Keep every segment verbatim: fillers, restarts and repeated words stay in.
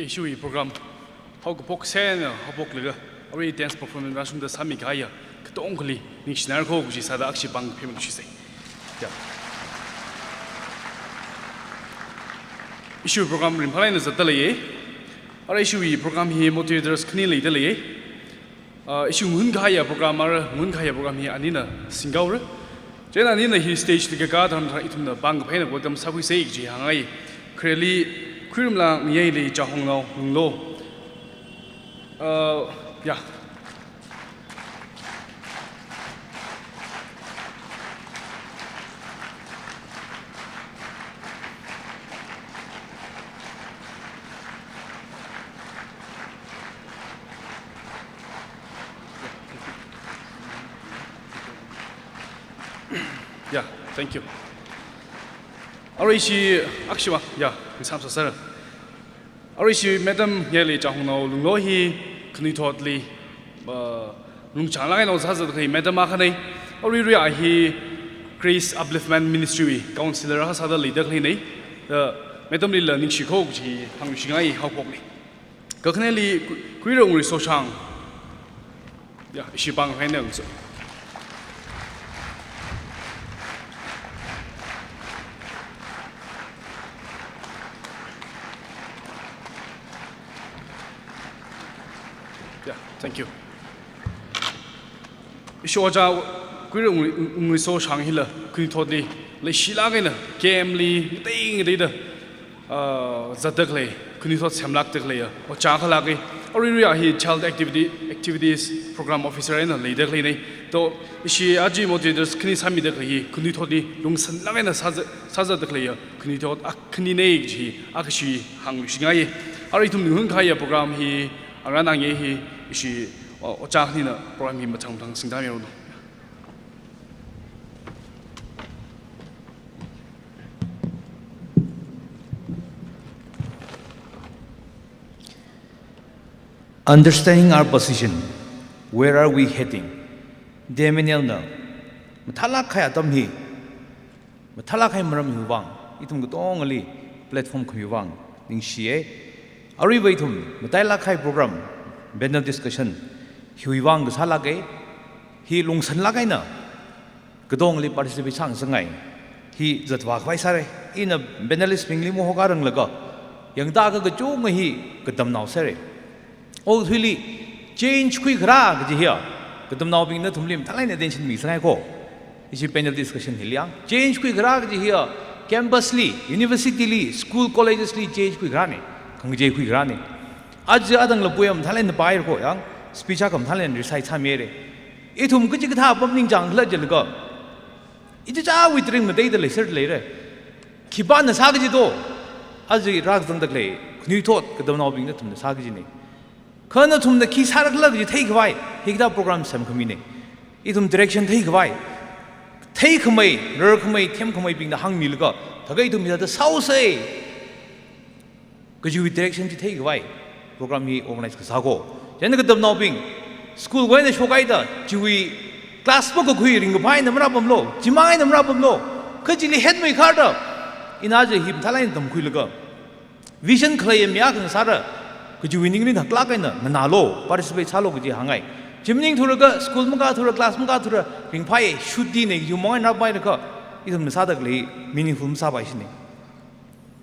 Ishiwui program haokaphok sāna haophoklaga, arui dance performance rāshungda sāmikahaiya katongali ningshinarko kaji sāda akhashi pāng phimshisei. Ya. Ishiwui program ringphālāk eina zatda leiya. Arui ishiwui program hi moderators khani leida leiya. Ah, ishi ngunkahaiya program, arui ngunkahaiya program hi anina singhaora. Chieina anina hi stage li kakā tharan ithumna pāng kaphā eina welcome sākhuisei kaji hāngngai. Khareli Khuirumla Ngayeili Chahongnao Lunglo. Ah, ya. Yeah, thank you. Arui ishi, akhashi va, yeah, misam sasar. Arui ishi Madam Ngayeili Chahongnao Lunglo hi khanuithotli, uh, lungchānglāk eina sāzat kahai madam akhanei. Aruirui a hi Grace Upliftment Ministry wui counselor akha sāda leida khaleinei. Uh, madam lila ningshiko kaji hāngluishingai haophokli. Kakhaneli Kui-, Kuirongri Soshang. Ya, ishi pāng hainang so. Yeah, thank you. Ishi ojā Kuirongri, Ungri Soshang hila khanuithotli leishilāk eina camp li ngatei ngateida, ah, zatda khalei, khanuithot semlākda khaleiya ojā akhalāka. Aruirui a hi child activity, activities program officer eina leida khaleinei. To, ishi aja moderators khani sāmida khalei hi khanuithotli lungsanlāk eina sāza-, sāzatda khaleiya khanuithot akhaninei kaji akhashi hāngluishingaiya. Arui ithum ngunkahaiya program hi, arui nang ye hi, ishi, o-, ojā khanina program hi mathang mathang singda miranu. Understanding our position, where are we heading? Damianna mathālāk kahai atam hi, mathālāk kahai maram hiwui vang, ithum katongali platform khamiwui vang ningshiya. Aruiva ithum matailāk kahai program, panel discussion hiwui vang kasālāka, hi lungsanlāk eina katongali participate sāngasakngai. Hi zatvā khavai sāra. Ina panelist bingli mahokaranglaga, yangda ka kachunga hi katamnao sāra. Okathuili change khuikharā kaji hiya, katamnaobingna nathumli mathālāk eina attention misāngaiko. Ishi panel discussion hili yang, change khuikharā kaji hiya, campus li, university li, school colleges li change khuikharāna, khangachei khuikharāna. Aja atangla poem mathālāk eina pāhairako yang, speech akha mathālāk eina recite sāmihaira. Ithum kachikathā apam ningchāngkhala jilaga, ichichāwui tring ngateida leiser leira. Khipāna sā kaji to, aja rākazangda khalei khanuithot katamnaobingna nathumna sā kajina. Kha nathumna khi sārakhala kaji theikhavai, hikathā program semkhamina. Ithum direction theikhavai, theikhamei, rarkhamei, themkhameibingna hāngmilaga, thākha ithum hithāda sāusei kajiwui direction chi theikhavai program hi organize kasāko. Chieina katamnaobing, school wui eina shokhaida, chiwui class makakhui ringkaphā eina marāpamlu, chimang eina marāpamlu, kha chili hetmeikharda, ina aja hi mathālāk eina tamkhuilaga, vision khaleiya mi akha ngasāra kajiwui ningrin haklāk eina nganālu, participate sālu kaji hāngngai. Chi maningthulaga, school makāthura, class makāthura, ringphāya, shuti ne, yumang eina rāpailakha, ithumna sāda khalei meaningful masāpaishina.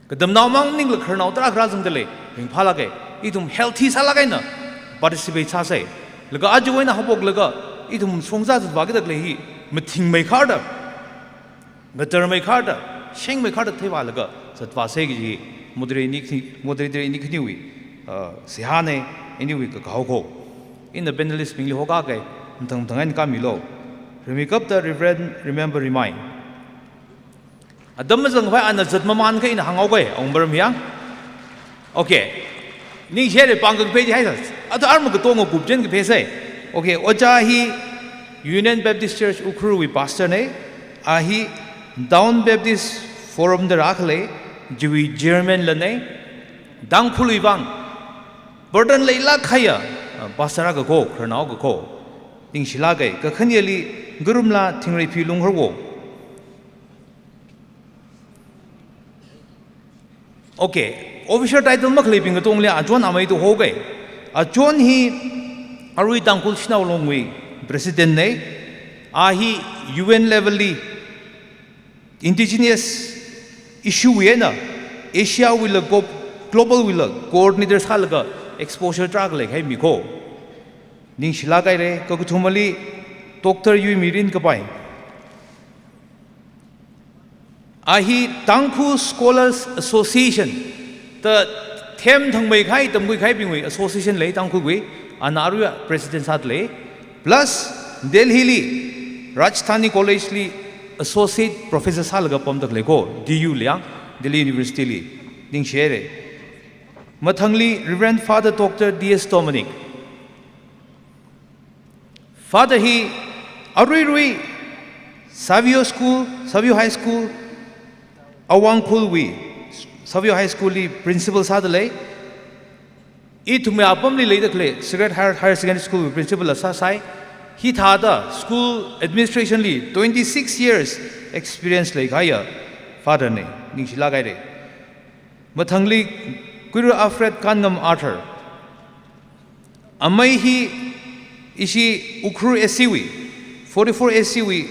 Katamnao mang maningla khararnao tarākha rāzangda lei, ringphālāka, ithum healthy sālāk eina participate sāsei. Laga ajawui eina haophoklaga, ithum shongza zatvākida khalei hi mathingmeikharda, ngatarmeikharda, shengmeikharda theivālaga zatvāsei kaji moderator ini khani-, moderator ini khaniwui, uh, seihāna, iniwui kakao ko. Ina panelist bingli hokaka, mathang mathang eina kāmilu. Rimeikapta Reverend Remember Rimai. Atam mazangkhavai ana zat mamānkha ina hānghaoka, awungparam yang. Okay. Ningshihaira, pāng kaphā chi haisa. Ato arma katonga kupchen kaphāsei. Okay, ojā hi Union Baptist Church Ukhrul wui pastor na, a hi Town Baptist Forum da rākhalei, chiwui chairman lana, Tangkhulwui vang burden leilāk kahaiya, uh, pastor akha ko, khararnao akha ko. Ningshilāka, kakhaneli Ngarumla Thingreiphi Lungharwo. Okay, Official title makhaleibing katongli Ajun Amei da hoga. Ajun hi arui Tangkhul Shanao Long wui president na. A hi U N level li indigenous issue wui eina Asia wuila glo-, global wuila coordinator sālaga exposure tarākha leikahai mi ko. Ningshilāk haira. Kakathumali Doctor Yuimirin Kapai. A hi Tangkhul Scholars Association da themthangmeikahai, tamkhuikahaibingwui association lei Tangkhulwui, ana arui president sāda lei. Plus, Delhi li, Rajdhani College li associate professor sālaga pamda lei ko, D U li yang, Delhi University li. Ningshi haira. Mathangli Reverend Father Doctor D S Dominic. Father hi aruirui Savio School, Savio High School, Awangkhul wui Savio High School li principal sāda lei. Ithumwui apamli leida khalei Sacred Heart Higher Secondary School wui principal la sāsai. Hithāda school administration li twenty-six years experience leikahaiya Father na. Ningshilāk haira. Mathangli Kuiru Alfred Kanngam Arthur. Amei hi ishi Ukhrul A C wui, forty-four A C wui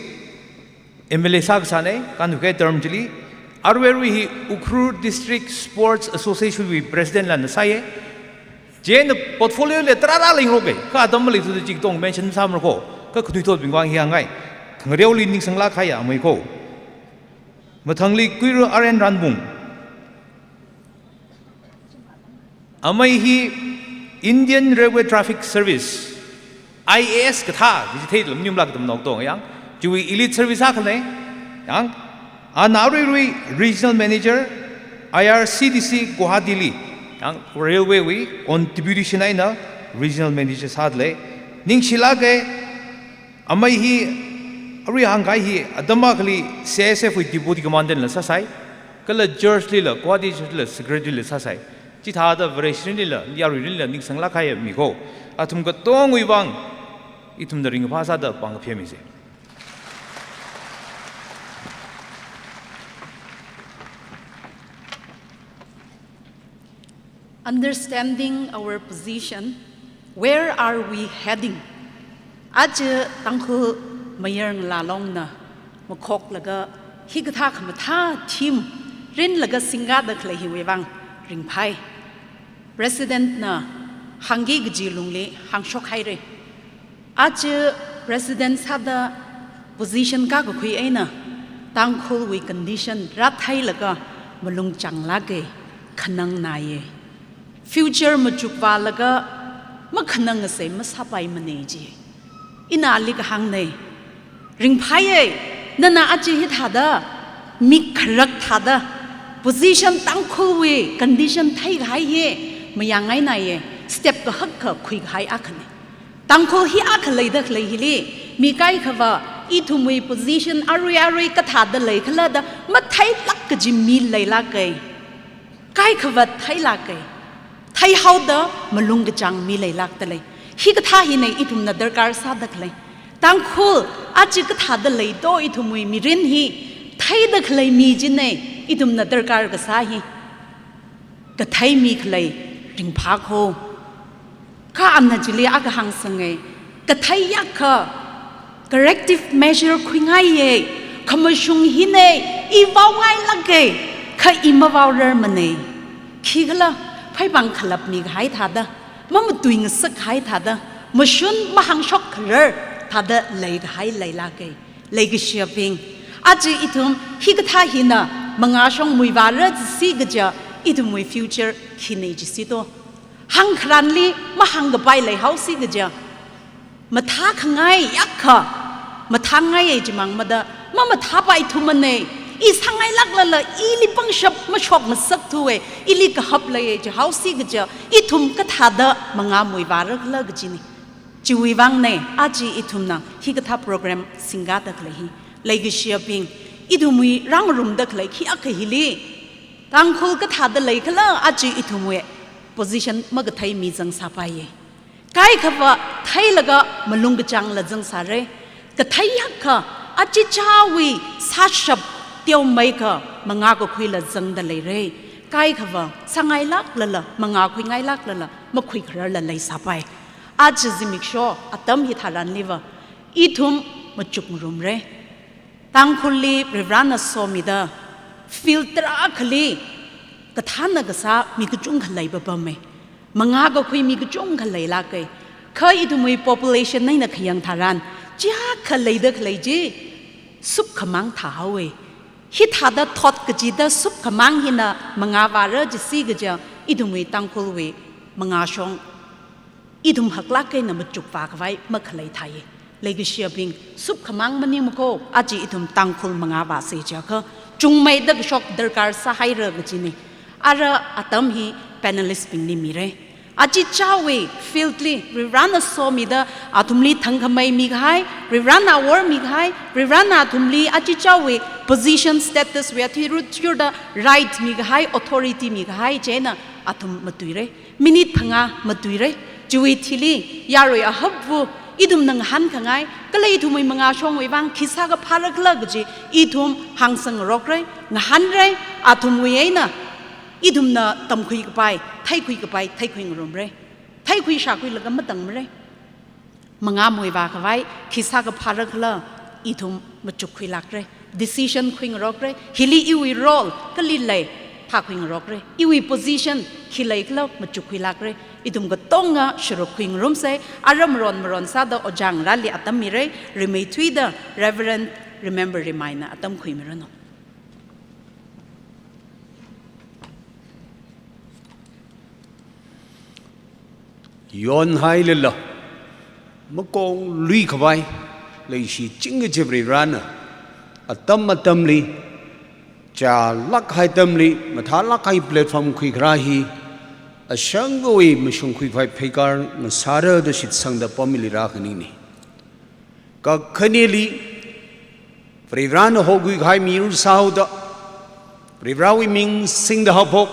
M L A sākasāna, kānhuikahai term chili. Aruirui hi Ukhrul District Sports Association wui president la na sāya. Chieina portfolio la tarākha leingaroka, kha atam maleithuda chikathā mention sāmara ko, kha khanuithotbing vang hi hāngngai. Khangareoli ningsanglāk kahaiya amei ko. Mathangli Kuiru R N Ranbung. Amei hi Indian Railway Traffic Service, I A S kathā, di chithei lam nyumlāk katam nok tong yang, chiwui elite service akhana, yang, ana aruirui Regional Manager, I R C T C Guwahati li, yang, railway wui, on deputation eina Regional Manager sāda lei. Ningshilāka. Amei hi, arui hāngkahai hi, atam akhali C I S F wui Deputy Commandant la sāsai, kala church lila, Guwahati church lila, secretary la sāsai. Chithāda Vareshirinlila, yaruirinlila, ningsanglāk kahaiya mi ko. Athum katongwui vang, ithumna ringphā sāda pāng kaphayamisa. Understanding our position, where are we heading? Aja Tangkhul Mayar Ngalā Longna makhoklaga hikathā khamathā theme rinlaga singkāda khalei hiwui vang ringphai. President na hāngki kaji lungli hāngshok haira. Aja President sāda position kākakhui eina Tangkhulwui condition rātheilaga malung changlāka, khanangna ye. Future machukvālaga makhanang ngasei masāpaimana ji. Ina ali kahāngna. Ringphai ye, nana aja hithāda, mik kharak thāda, position Tangkhulwui condition theikahai ye, mayāngaina ye, step kahak kha khuikahai akhana. Tangkhul hi akha leida khalei hili, mi kaikhava, ithumwui position arui arui kathāda leikhala da, matheilāk kaji mi leilāka. Kaikhava theilāka. Theihaoda malung kachāng mi leilākda lei. Hikathā hina ithumna darkar sāda khalei. Tangkhul, aja kathāda lei to ithumwui mirin hi, theida khalei mi china ithumna darkar kasā hi. Kathei mi khalei ringphā ko. Kha ana chili akha hāngsanga, kathei yakha corrective measure khuingaiya, khamashung hina, i vaongailāka, kha i mavaorarmana. Khikhala, phaipāng khalap mikahai thāda, mamatui ngasakkahai thāda, mashun mahāngshok kharar thāda leikahai leilāka. Leikashiyabing, aja ithum hikathā hina mangāshong muivāra jisi kaja, ithumwui future khina jisi to. Hāngkharanli mahāngkapai leihaosi kaja. Mathākhangai yakha, mathāngaiya jimang mada, mamathāpaithumana, i sāngailāklala, ili pangshap mashok ngasakthuwa, ili kahap leiya jihaosi kaja, ithum kathāda mangā muivārakhala kajina. Chiwui vangna, aja ithumna, hikathā program singkāda khalei hi. Leikashiyabing, ithumwui rāngarumda khalei khi akha hili. Tangkhul kathāda leikhala aja ithumwui position makathei mi zangsāpaiya. Kaikhava theilaga malung kachāngla zangsāra. Kathei yakha achichāwui sāshap teomeikha mangā kakhuila zangda leira. kaikhava sāngailāklala, mangā khuingailāklala, makhuikhararla leisāpai. Aja zimiksho atam hitharanliva ithum machukngarumra. Tangkhulli Varivarana somida field tarākhali kathānna kasā mi kachungkha leipapama. Mangā kakhui mi kachungkha leilāka. Kha ithumwui population eina khayang tharan, chiyākha leida khalei chi supkhamang thāhaowa. Hithāda thot kachida supkhamang hina mangā vāra jisi kaja ithumwui Tangkhulwui mangāshong ithum haklāk eina machukvā khavai makhalei thāi. Leikashiyabing, supkhamang maningmako, aja ithum Tangkhul mangā vāsa chiakha chungmeida kashok darkar sāhaira kajina. Ara atam hi panelist bingli mira. Achichāwui field li Varivarana somida athumli thangkhamei mikahai, Varivarana awor mikahai, Varivarana athumli achichāwui position status wui athishurda right mikahai, authority mikahai chieina athum matuira. Minute phangā matuira. Chiwui thili yarui ahapva ithumna ngahānkhangai, kala ithumwui mangāshongwui vang khi sākaphāra khala kaji ithum hāngsangngarokra, ngahānra, athumwui eina ithumna tamkhui kapai, theikhui kapai, theikhuingarumra. Theikhui shākhuilaga matangmara. Mangā mui vākhavai khi sākaphāra khala ithum machukkhuilākra. Decision khuingarokra. Hili iwui role kali lei phākhuingarokra. Iwui position khi lei khala machukkhuilākra. Ithum katonga sharuk khuingarumsa. Ara maron maron sāda ojā ngarāli atam mira. Rimeithuida Reverend Remember Rimeina atam khuimiranu. Yonhailala, makonglui khavai leishiching kaji Varivarana atam atamli, chālāk kahai atamli, mathālāk kahai platform khuikharā hi ashangvawui mashungkhui khavai pheikar ngasāra da shitsangda pamili rākhaningna. Kakhaneli, Varivarana hokhui kahai miyur sāhaoda, Varivarawui ming singda haophok,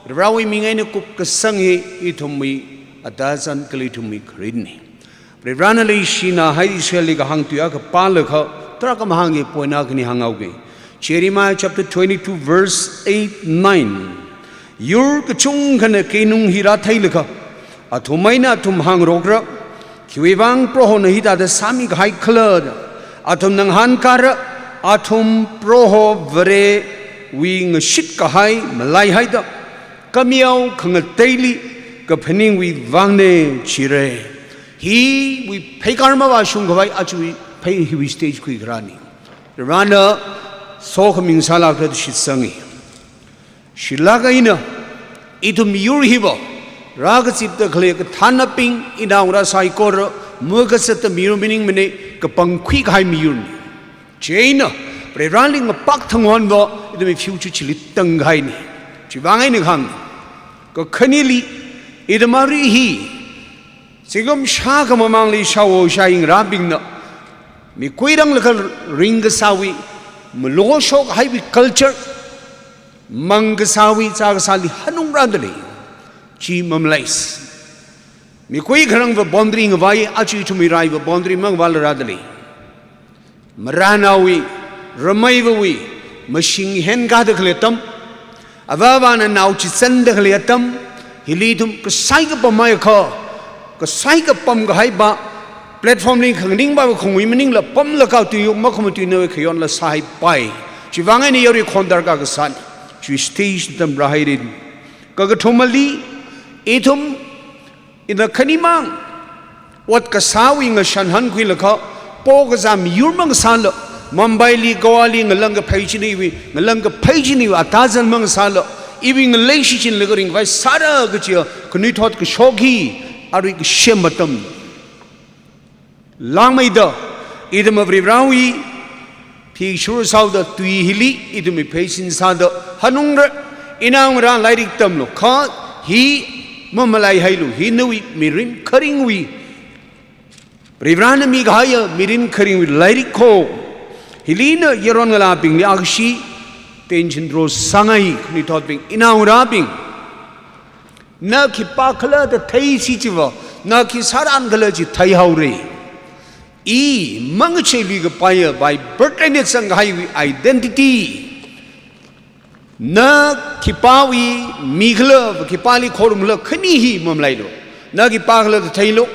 Varivarawui ming eina kupkasang hi ithumwui atazan kala ithumwui kharinna. Varivarana leishina hai Israelli kahāng tui akha pālaga, tarākha mahāngki point akhani hānghaoki. Jeremiah chapter twenty-two verse eight, nine. Yur kachungkhana keinung hi rātheilaga, athum eina athum hāngrokra, khiwuivang Prohona hithāda sāmikahai khala da. Athumna ngahānkara, athum Proho Varewui ngashit kahai malaihaida, kameo khangateili kaphaningwui vangna jira. Hiwui pheikar mavāshung khavai ajawui phei hiwui stage khuikharāna. Varivarana sokhami ngasālākra da shitsangi. Shilāk eina, ithum miyur hiva, rākazipda khalei kathānnabing, inao ngarā saikora, makazatda miyur maningmana, kapangkhui kahai miyurna. Chieina, Varivarali ngapak thangwonva, ithumwui future chili tangkahaina. Chiwui vang eina kahāng. Kakhaneli, ithum arui hi, zingkum shākha mamangli shaoshaingarābingna, mikui ranglaga ringkasāwui, maloshok haiwui culture, mangkasāwui, chākasāli hanungrādalei. Chi mamalaisa. Mikui kharangva boundary ngavai, aja ithumwui raiva boundary mangavālarādalei. Marānaowui, rameivawui, mashing henkāda khalei atam, avāvana nao chitsanda khalei atam, hili ithum kasai kapam maiakha, kasai kapam kahaiva, platform li khanganing va khangui maningla pamlaga tui yu makhamatuinawui khayonla sāhaipai. Chiwui vang eina yarui khondarkā kasāna. Chiwui stage atam rāhairin. Kakathumali, ithum ina khanimang, ot kasāwui ngashan hankhuilaga, pokazā miyur mangasāla, Mumbaili, Goali ngalāng kaphei china iwui, ngalāng kaphei china iwui atazan mangasāla, iwui ngalei shichinlaga ringvai sāra kajiya, khanuithot kashok hi, arui kasem atam. Langmeida, ithum Varivarawui phishur sāhaoda tui hili, ithum pheisin sāda, hanungra, inao ngarā lairik tamlu, kha hi mamalaihailu, hi nawui mirin kharingwui, Varivarana mikahaiya mirin kharingwui lairik ko, hili ina yaron ngalābingli akhashi, tension draw sāngai, khanuithotbing, inao ngarābing. Na khipākhala da theisi chiva, na khi sāran khala chi theihaora. I mangachei lui kapaiya by birth eina zangkahaiwui identity. Na khipāwui mi khala, khipāli khorumla khani hi mamalailu. Na khipā khala theilu.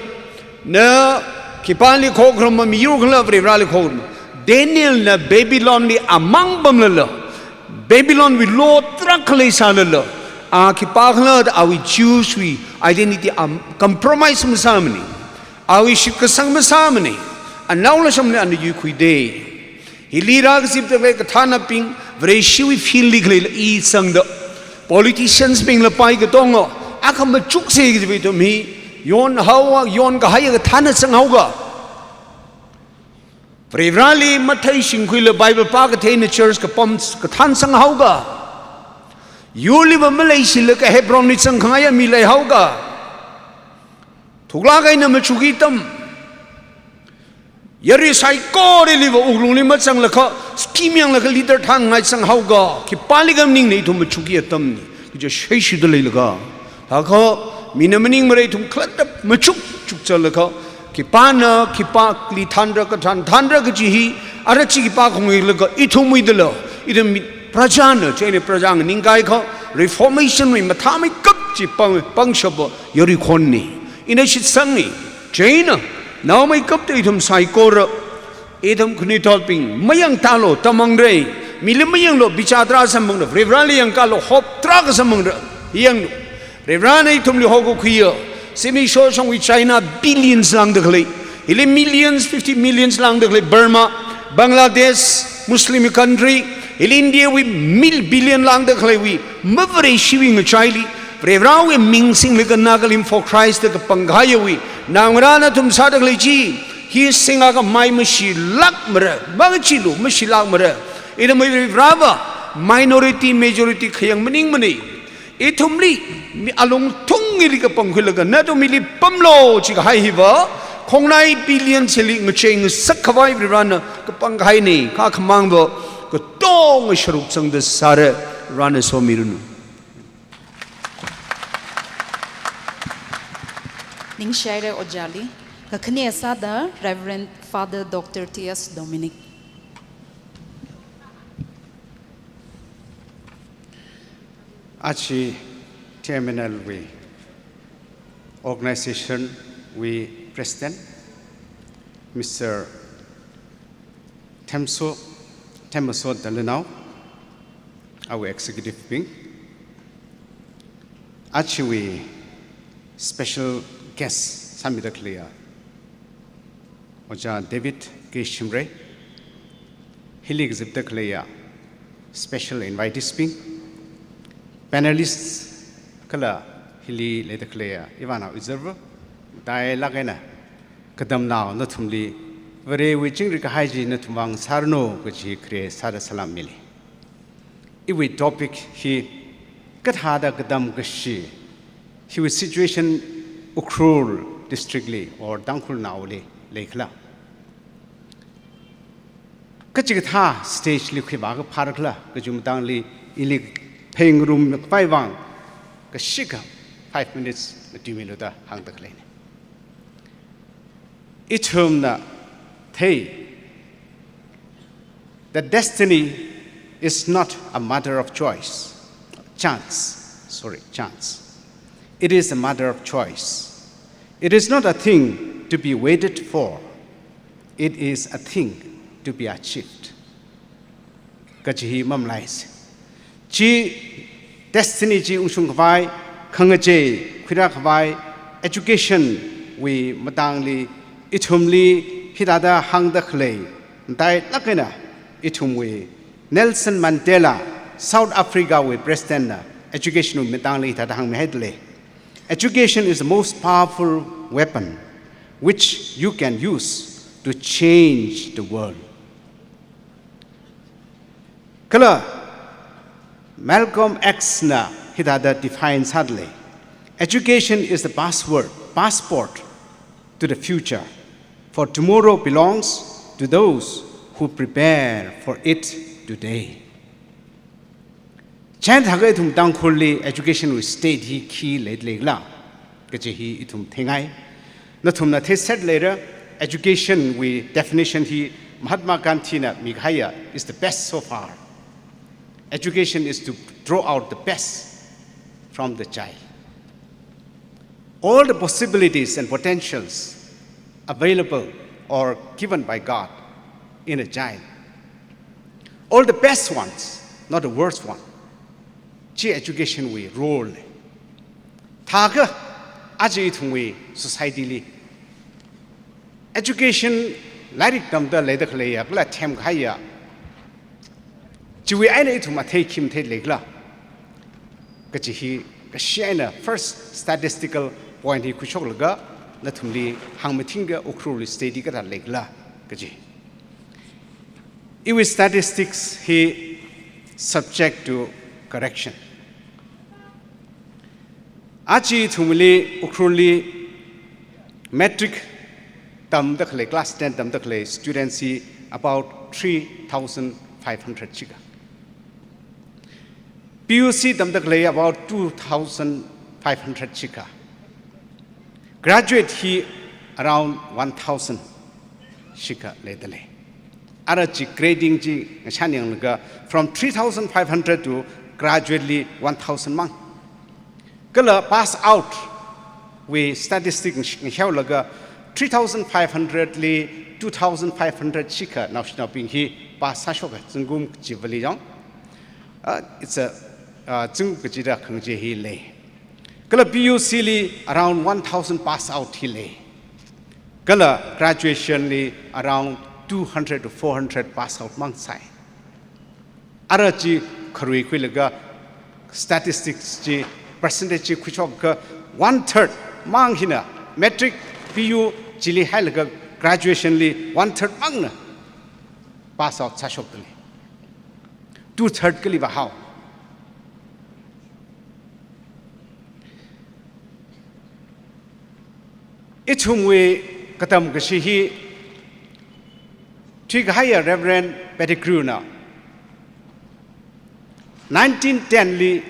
Na khipāli khokharuma miyur khala Varivarali khoruma. Danielna Babylonli amang pamlala, Babylonwui law tarākha leisālala, a khipā khala da awui Jewswui identity am compromise masāmana. Awui shitkasang masāmana. Anaola shamli ana yuikhuida. Hili rākazipda khalei kathānabing, Vareshiwui fieldli khaleila i zangda, politicians bingla pai katonga, akha machuksa kajiwui ithum hi yonhaowa, yonkahaiya kathāna zanghaoka. Varivarali matheishingkhuila Bible pākatheina church kapam kathāna zanghaoka. Yurliva maleishilaga Hebronli zangkhangaiya mi leihaoka. Thuklāk eina machuki atam. Yarui saikoraliva wuklungli mazanglakha, scheme yanglaga leader thānngai zanghaoka, khipālikha maningmana ithum machuki atamna, kaja sheishuda leilaga. Thākha, mina maningmara ithum khalatta machuk chukzālaga, khipāna khipāli thānra kathāna thānra kaji hi, ara chi khipā khongyilaga, ithumwuidala, ithum mi prajana, chieina praja nganingkahai kha, reformationwui mathāmeikap chi pang, pangshapa, yarui khonna. Ina shitsanga, chieina, naomeikapta ithum saikora, ithum khanuithotbing, mayangtālu, tamangrai, mili mayanglu, bichar tarā samphangra, Varivarali yangkālu, hope tarākha samphangra, yanglu. Varivarana ithumli hokakhuiya, zimiksho shongwui China billions lāngda khalei, hili millions, fifty millions lāngda khalei Burma, Bangladesh, Muslim country, hili Indiawui mil billion lāngda khaleiwui, maVareshiwui ngachaili, Varivarawui ming singlaga Nagalim for Christ da kapangkahaiwui, naongarā nathum sāda khalei chi, hi singakha mai mashilākmara, mangacheealu mashilākmara. Ithum Varivarava, minority, majority khayang maningmana. Ithumli, mi alungthungli kapangkhuilaga, nathum mili pamlu jikahai hiva, khongnai billion chili ngachei ngasakkhavai Varivarana kapangkahaina, kha khamangva, katonga sharuk zangda sāra, Varivarana somiranu. Ningshihaira ojāli, kakhane sāda Reverend Father Doctor T S Dominic. Aja T M N L wui, organization wui President, Mister Themso, Themso Dalinao, awui executive bing, ajawui special guest sāmida khaleiya Ojā David K Shimray, hili kazipda khaleiya special invitees bing, panelists kala hili leida khaleiya ivānao izarva, matailāk eina katamnao nathumli, Varewui chingri kahai chi nathum vang sāranu kaji khare sāda salam mili. Iwui topic hi kathāda katam kashi, hiwui situation Ukhrul district li or Tangkhulnaoli leikhala, kachikathā stage li khuivākaphārakhala kaji matangli ili pheingarum khavai vang kashika five minutes ngatuimilu da hāngda khaleina. Ithumna thei, that destiny is not a matter of choice, chance, sorry, chance. It is a matter of choice. It is not a thing to be waited for. It is a thing to be achieved. Kaji hi mamalaisa. Chi destiny chi ungshung khavai, khangachei khuirā khavai, education wui matangli ithumli hithāda hāngda khalei, matailāk eina ithumwui Nelson Mandela, South Africa wui President na education wui matangli hithāda hāngmihaida lei. Education is the most powerful weapon which you can use to change the world. Kala Malcolm X na hithāda define sāda lei, education is the password, passport to the future, for tomorrow belongs to those who prepare for it today. Chieina thākha ithum Tangkhulli education wui state hi khi leida leikhala kaji hi ithum theingai. Nathumna theiserda leira, education wui definition hi Mahatma Gandhi na mikahaiya is the best so far. Education is to draw out the best from the child. All the possibilities and potentials available or given by God in a child. All the best ones, not the worst one. Chi education wui role ne. Thākha, aja ithumwui society li education, lairik tamda leida khaleiya, kala themkahaiya, chiwui eina ithum athei khi mathei leikhala kaji hi, kashi eina first statistical point hi khuishoklaga nathumli hāngmathingka, Ukhrulli study kathā leikhala kaji. Iwui statistics hi subject to correction. Aja ithumli Ukhrulli matric tamda khalei, class ten tamda khalei students hi about three thousand five hundred shikha. P U C tamda khalei about two thousand five hundred shikha. Graduate hi around one thousand shikha leida lei. Ara chi grading chi ngashan yanglaga from three thousand five hundred to graduate li one thousand mang. Kala pass out wui statistic ngash-, ngahaolaga three thousand five hundred li two thousand five hundred shikha naoshinaobing hi pass sāshoka, zingkum kachivali yong. Uh, it's a, uh, zingkum kachida khangachei hi lei. Kala P U C li around one thousand pass out hi lei. Kala graduation li around two hundred to four hundred pass out mang sai. Ara chi kharui khuilaga statistics chi percentage chi khuishokakha one third mang hina matric, P U chili hailaga graduation li one third mangna pass out sāshokda lei. Two third kali vāhao. Ithumwui katam kashi hi thuikahaiya Reverend Pettigrew na nineteen ten li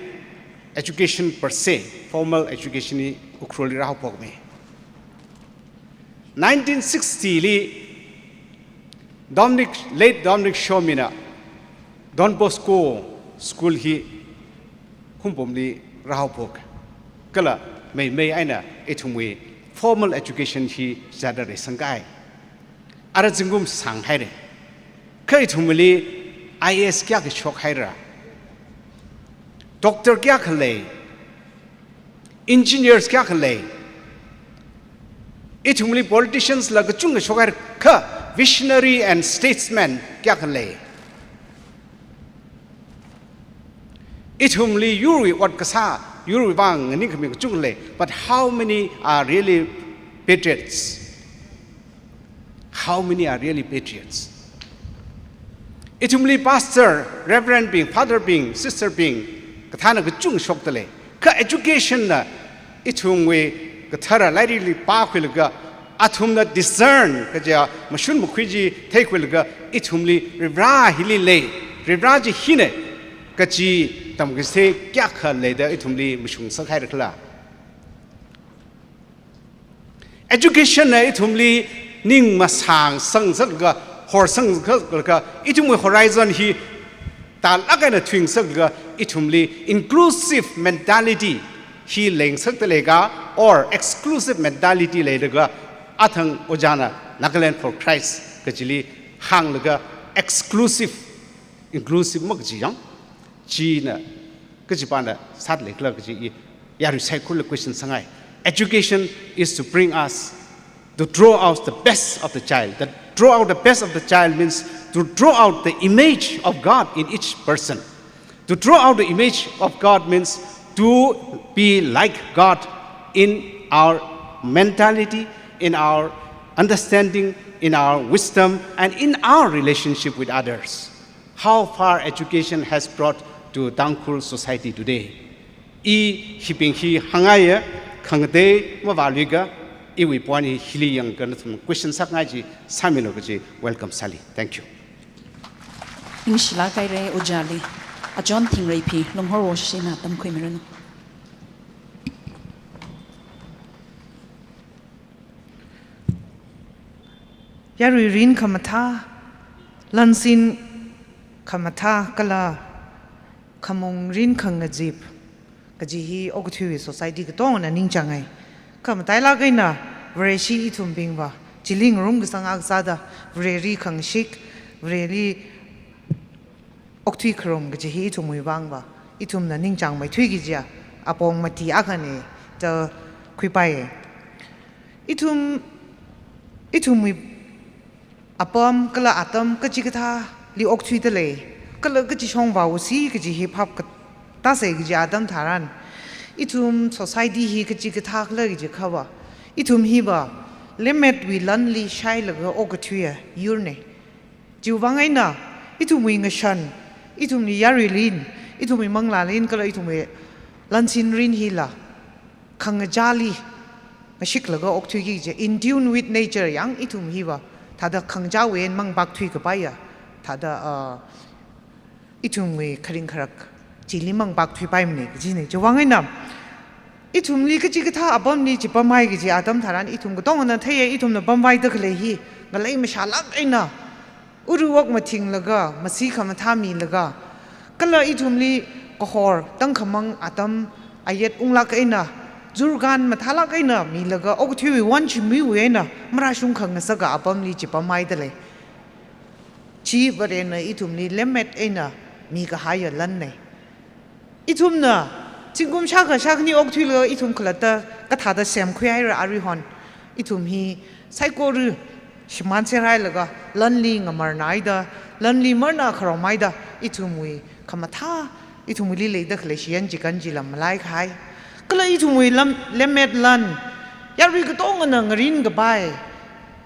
education per se, formal education hi Ukhrulli rāhaophokmi. Nineteen sixty li Dominic, late Dominic Shomi na Don Bosco School hi Hungpungli rāhaophok. Kala meimei eina ithumwui formal education hi zada reisangkahai. Ara zingkum sānghaira. Kha ithumli I A S kayākha shokhaira? Doctor kayākha lei? Engineers kayākha lei? Ithumli politicians la kachungkha shokhaira, kha visionary and statesman kayākha lei? Ithumli yurwui ot kasā, yurwui vang nganingkhami kachungkha lei, but how many are really patriots? How many are really patriots? Ithumli pastor, reverend bing, father bing, sister bing, kathāna kachungkha shokda lei. Kha education na ithumwui kathara lairikli pākhuilaga, athumna discern kaja mashun makhui chi theikhuilaga, ithumli Varivara hili lei, Varivara chi hina kaji tamkachithei kayākha leida ithumli mashung sākhaira khala? Education na ithumli ning masāngsang sālaga, horsang sālaga, ithumwui horizon hi tālāk eina thuing sālaga, ithumli inclusive mentality hi leingasakda leikha, or exclusive mentality leilaga, athang ojāna Nagaland for Christ kajili hānglaga exclusive, inclusive makaji yang, china kachipāna sāda leikhala kaji i yarui saikorali question sāngai. Education is to bring us, to draw out the best of the child. To draw out the best of the child means to draw out the image of God in each person. To draw out the image of God means to be like God in our mentality, in our understanding, in our wisdom, and in our relationship with others. How far education has brought to Tangkhul society today? I hibing hi hāngngaiya, khangatei mavāluiakha, iwui point hi hili yangakha nathum question sāngai chi sāmilu kaji welcome sāli. Thank you. Ningshilāk haira ojāli. A John Thingreiphi, Lunghorwoshe na tamkhuimiranu. Yarui rin khamathā, lansin khamathā kala Khamung rin khangazip kaji hi okathuiwui society katongana ningchāngai. Kha matailāk eina Vareshi ithumbingva chili ngarumkasang akha sāda, Vareli khangashik, Vareli okthui kharum kaji hi ithumwui vangva ithumna ningchāngmeithui kajiya apong mati akhana da khuipai. Ithum, ithumwui apam kala atam kachikathāli okthuida lei, kala kachishongva usi kaji hi phap katāsei kaji atam tharan, ithum society hi kachikathā khala kaji khava, ithum hiva lemmetwui lanli shailaga okathuiya yurna. Chiwui vang eina ithumwui ngashan, ithumwui yaruirin, ithumwui manglārin kala ithumwui lansinrin hila khangachāli ngashiklaga okthuiki kaji, in tune with nature yang ithum hiva thāda khangachāwui eina mangpakthui kapaiya, thāda, ah, ithumwui kharing kharak chili mangpakthuipaimana kajina. Chiwui vang eina ithumli kachikathā apamli chipamhai kaji atam tharan ithum katongana theiya, ithumna pamvaida khalei hi ngalei mashālāk eina uru wok mathinglaga, masi khamathā milaga, kala ithumli kahor tangkhamang atam ayet unglāk eina, zurgan mathālāk eina milaga, okathuiwui won shimiwui eina marāshung khangasaka apamli chipamhaida lei. Chi Varena ithumli lemmet eina mikahaiya lanna. Ithumna zingkum shākha shākhani okthuilaga ithum khalatta kathāda semkhuihaira aruihon. Ithum hi saikora shimān serhailaga lanli ngamarnaida, lanli marna kharomhaida, ithumwui khamathā, ithumwuili leida khalei shiyan chikan chila malaikahai. Kala ithumwui lam, lemmet lan, yarui katongana ngarin kapai,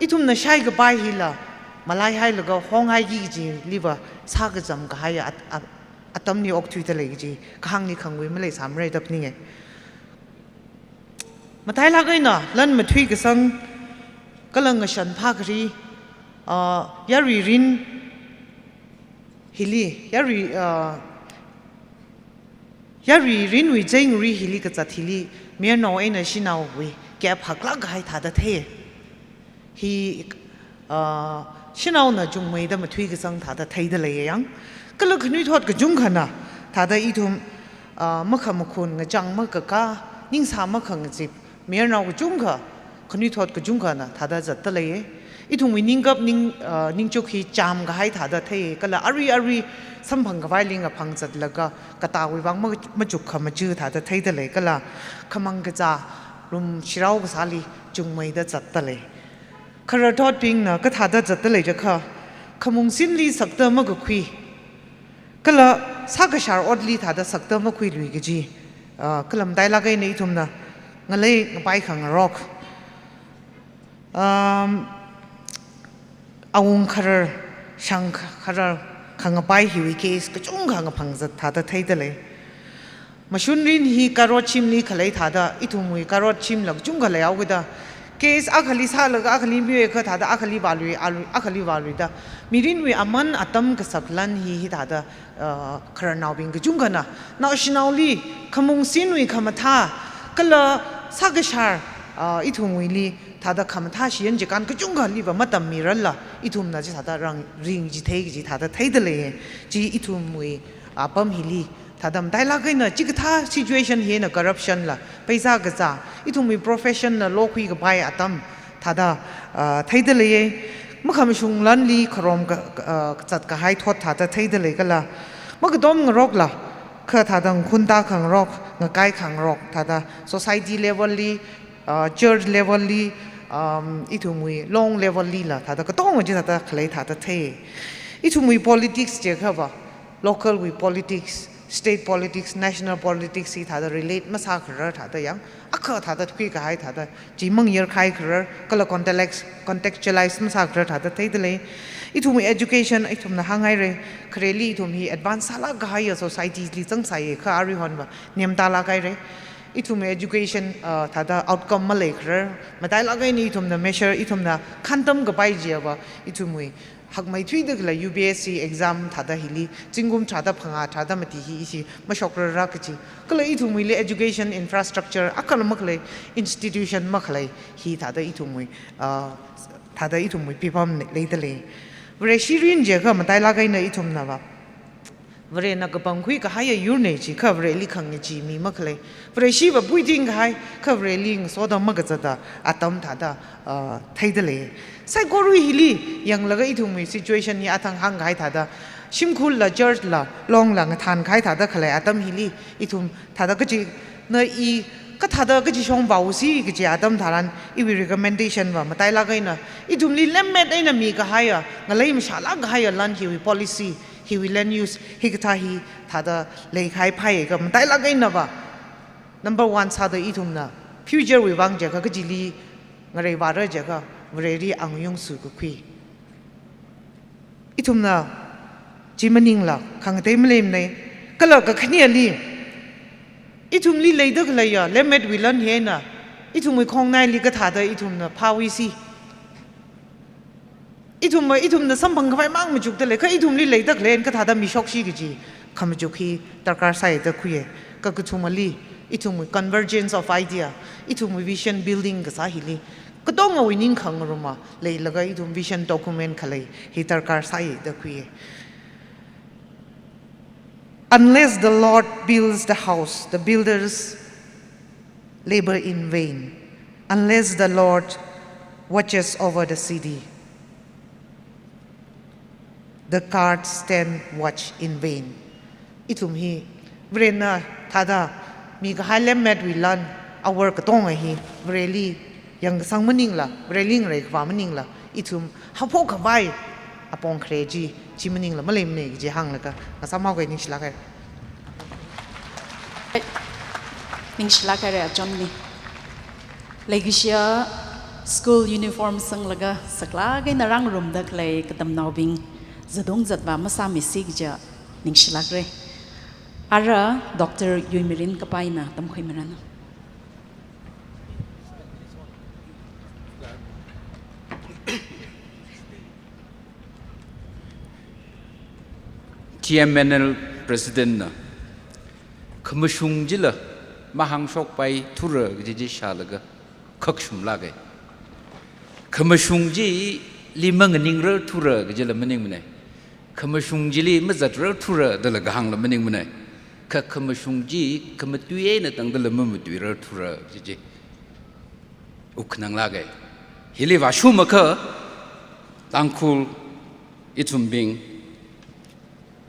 ithumna shai kapai hila malaihailaga honghaiki kajiliva sākazam kahaiya at-, at-, atamli okthuida lei kaji kahāngli khangui maleisāmara da phaninga. Matailāk eina lan mathuikasang kala ngashan phākhari, ah, yaruirin hili, yarui, ah, yaruirinwui cheingarui hili kazat hili, mayarnao eina shanaowui gap haklāk kahai thāda thei. Hi, ah, shanaona chungmeida mathuikasang thāda theida leiya yang. Kala khanuithot kachungkhana thāda ithum, ah, makhamakhun, ngachang makakā, ningsā makhangazip, mayarnao kachungkha, khanuithot kachungkhana thāda zatta leiya. Ithumwui ningkap ning, ah, ningchuk hi chām kahai thāda thei, kala arui arui samphang khavai linga phangzatlaga, katāwui vang ma, machuk khamaja thāda theida lei, kala khamang kazā rum shirao kasāli chungmeida zatta lei. Khararthotbingna kathāda zatta lei jiakha, khamungsinli sakta makakhui, kala sākashar otli thāda sakta makhuilui kaji, ah, kala matailāk eina ithumna ngalei ngapai khangarok. Um, awung kharar, shang kharar khangapai hiwui case kachungkha ngaphangzat thāda theida lei. Mashunrin hi karot shimli khalei thāda, ithumwui karot shimla kachungkha leihaokida, case akhali sālaga akhali miwui kha thāda akhali vālui, alui, akhali vāluida, mirinwui aman atam kasak lan hi, hi thāda, uh, khararnaobing kachungkhana naoshinaoli khamungsinwui khamathā kala sākashar, uh, ithumwuili thāda khamathā shiyan chikan kachungkhaliva matammirarla, ithumna chithāda rang ringchithei kaji thāda theida lei. Chi ithumwui apam hili thāda matailāk eina chikathā situation hi eina corruption la, paisa kazā, ithumwui profession na lokhui kapai atam thāda, ah, theida leiya. Makhamashung lanli kharom ka, ah, zatkahai thot thāda theida lei kala. Makatom ngarokla, kha thāda ngakhunta khangarok, ngakai khangarok, thāda society level li, ah, church level li, um, ithumwui long level lila thāda katonga chithāda khalei thāda thei. Ithumwui politics jiakhava, local wui politics, state politics, national politics hi thāda relate masākharar thāda yang, akha thāda thuikahai thāda, chi mangyar khai kharar, kala context, contextualize masākharar thāda theida lei. Ithumwui education, ithumna hānghaira, khareli ithum hi advance sālāk kahaiya society li zangsāya kha aruihonva nemtalāk haira. Ithumwui education, uh, thāda outcome maleikharar, matailāk eina ithumna measure, ithumna khantam kapai chiava, ithumwui hakmeithuida khalei U P S C exam thāda hili, zingkum tharāda phangā tharāda mati hi ishi mashokrarra kaji. Kala ithumwuili education infrastructure akhala makhalei, institution makhalei hi thāda ithumwui, ah, thāda ithumwui phipam leida lei. Vareshirin jiakha matailāk eina ithumnava Varena kapangkhui kahaiya yurna chi kha Vareli khangachee mi makhalei. Vareshi va puiting kahai kha Vareli ngasoda makazata atam thāda, ah, theida lei. Saikora hili yanglaga ithumwui situation hi athang hāngkahai thāda, shimkhurla, church la, longla ngathankahai thāda khalei atam hili ithum thāda kachi na i kathāda kachi shong vāusi kachi atam tharan iwui recommendation va matailāk eina ithumli lemmet eina mikahaiya, ngalei mashālāk kahaiya lan hiwui policy, hiwui land use hikathā hi thāda leikahai phāya kha matailāk eina va number one sāda ithumna future wui vang jiakha kachili ngareivāra jiakha Vareli angayung sukakhui. Ithumna chi maningla khangatei maleimanei. Kala kakhaneli ithumli leida khaleiya lemmetwui lan hi eina ithumwui khongnaili kathāda ithumna phāuisi. Ithum, ithumna samphang khavai mang machukda lei, kha ithumli leida khalei eina kathāda mishokshi kaji khamachuk hi darkar sāida khuiya. Kakathumali ithumwui convergence of idea, ithumwui vision building kasā hili katongawui ningkhangaruma leilaga ithum vision document khalei hi darkar sāida khuiya. Unless the Lord builds the house, the builders labor in vain. Unless the Lord watches over the city, the guards stand watch in vain. Ithum hi Varena thāda mikahai lemmetwui lan awor katonga hi Vareli yangkasang maningla, Vareli ngareikhavā maningla, ithum haophok khavai apong khare chi, chi maningla maleimanei kaji hānglaga ngasāmhaoga, ningshilāk haira. Ningshilāk haira achonli. Leikashiya school uniform sanglaga saklāk eina rāngarumda khalei katamnaobing, zatung zatvā masāmisi kaja ningshilākra. Ara Doctor Yuimirin Kapaina tamkhuimiranu. T M N L President na khamashung chila mahāngshokpai thura kaji chi shālaga khakshumlāka. Khamashung chili manganingra thura kajila maningmanei. Khamashung chili mazatra thura dala kahāngla maningmanei. Kha khamashung chi khamatui eina tangdala mamatuira thura kaji chi wukkhananglāka. Hili vāshungakha Tangkhul ithumbing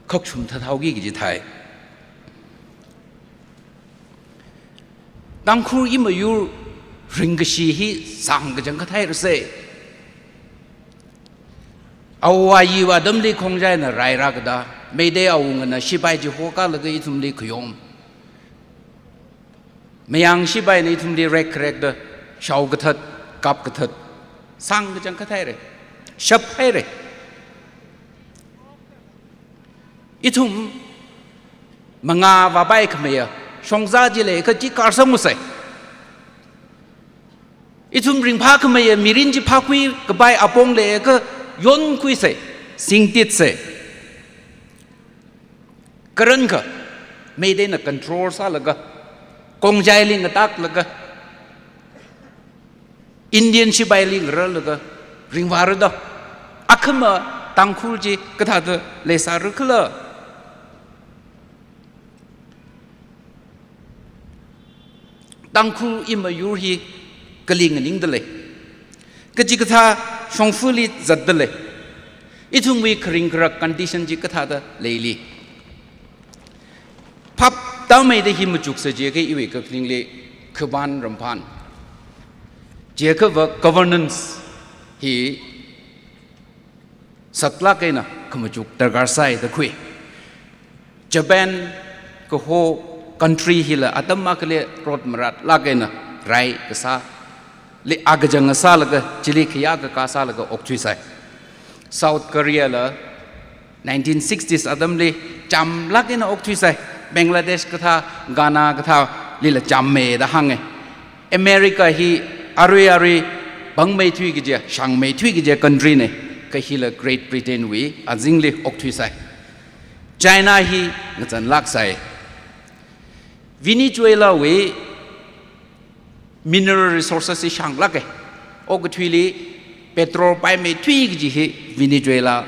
khakshum thathaoki kaji thai. Tangkhul imayur ringkashi hi sāngkachang kathai rāsei. Awo ayiwui atamli Khongjaina rai rākada, Meitei awungana shipai chi hokalaga ithumli khayom. Mayang shipaina ithumli rek kharekda shaokathat, kapkathat, sāngkachang kathaira. Shaphaira. Ithum mangā vāpai khameiya shongza chi leikha chi karsang usei. Ithum ringphā khameiya mirin chi phākhui kapai apong leikha yonkhuisei, singtitsei. Karankha Meiteina control sālaga, Khongjaili ngataklaga, Indian shipaili ngararlaga ringvārada, akhama Tangkhul chi kathāda leisāra khala? Tangkhul imayur hi kali nganingda lei? Kachikathā shongfali zatda lei? Ithumwui kharing kharak condition chi kathāda leili? Phap tāmeida hi machuksa jiakha iwui kakhaningli khavān ramphan, jiakhava governance hi saklāk eina khamachuk darkar sāi da khui. Japan kaho country hila atam akhali rot maratlāk eina rai kasā, li akachang sālaga, chili khayā kakā sālaga okthuisai. South Korea la nineteen sixties atamli chamlāk eina okthuisai. Bangladesh kathā, Ghana kathālila chammei da hānga. America hi arui arui pāngmeithui kaji, shāngmeithui kaji country na, kha hila Great Britain wui azingli okthuisai. China hi ngazanlāksai. Venezuela wui mineral resources hi shānglāka. Okathuili petrol paimeithui kaji hi Venezuela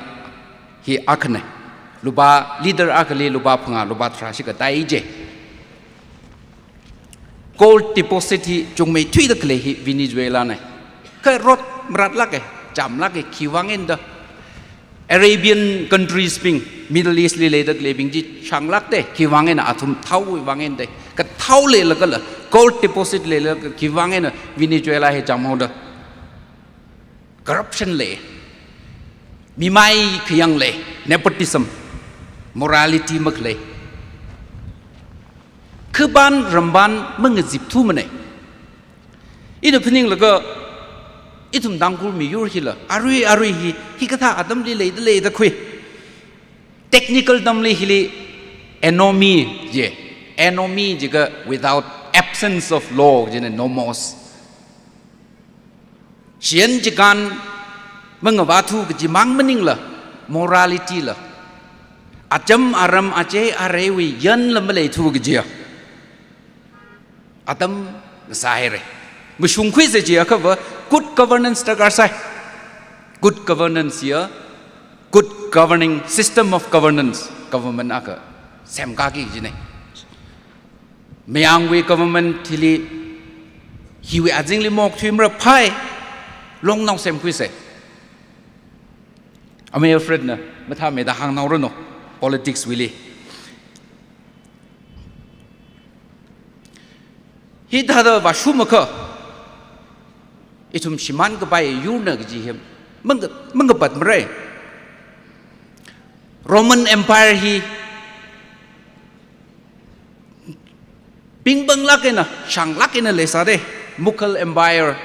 hi akhana. Lupā leader akhali lupā phangā, lupā tharā shikatā ije. Gold deposit hi chungmeithuida khalei hi Venezuela na. Kha rot maratlāke, chamlāke, khiwuivang eina da. Arabian countries bing, Middle East li leida khaleibing chi shānglākte, khiwuivang eina, athum thaowui vang eina da. Kathao leilakhala, gold deposit leilakha khiwuivang eina Venezuela hi chamhaoda. Corruption lei, mimai khayang lei, nepotism, morality makhalei. Khapan rampan mangazipthumana. Ina phaninglaga, ithum Tangkhul miyur hila, arui arui hi, hikathā atamli leida leida khui. Technical term li hili anomie je, anomie jiakha without, absence of law jina, nomos. Shiyan chikān mangavāthu kajimang maningla, morality la, acham aram achei areiwui yanla maleithu kajiya atam ngasāhaira. Mashungkhuisa jiakhava good governance darkar sai. Good governance ya, good governing system of governance, government akha semkāki kajina. Mayangwui government hili, hiwui azingli mokthui maraphai, longnao semkhuisa. Amei Alfred na mathāmeida hāngnaoranu, politics wuili. Hithāda vāshungakha, ithum shimān kapai yurna kaji hi manga-, mangapat marai. Roman Empire hi pingpanglāk eina, shānglāk eina leisāde, Mughal Empire.